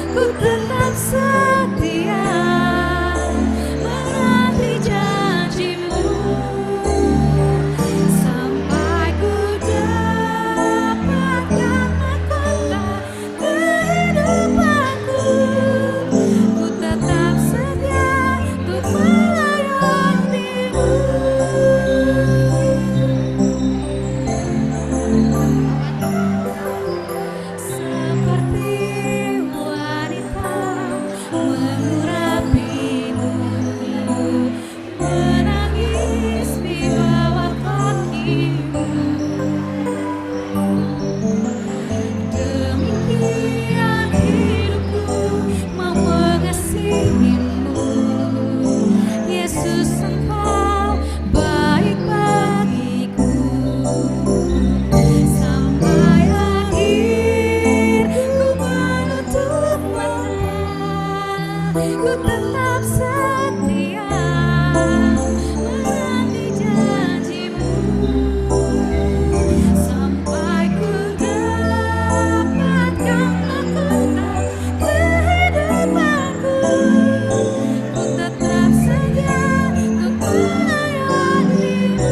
ku tetap setia menanti janjimu. Sampai ku dapatkan mahkota kehidupanku, ku tetap setia untuk melayanimu. Seperti wanita mengurapimu, menangis di bawah kakimu. Demikian hidupku mau mengasihimu. Yesus, Engkau baik bagiku. Sampai akhir ku menutup mata, ku tetap setia menanti janjimu. Sampai ku dapatkan mahkota kehidupanku, ku tetap setia untuk melayanimu.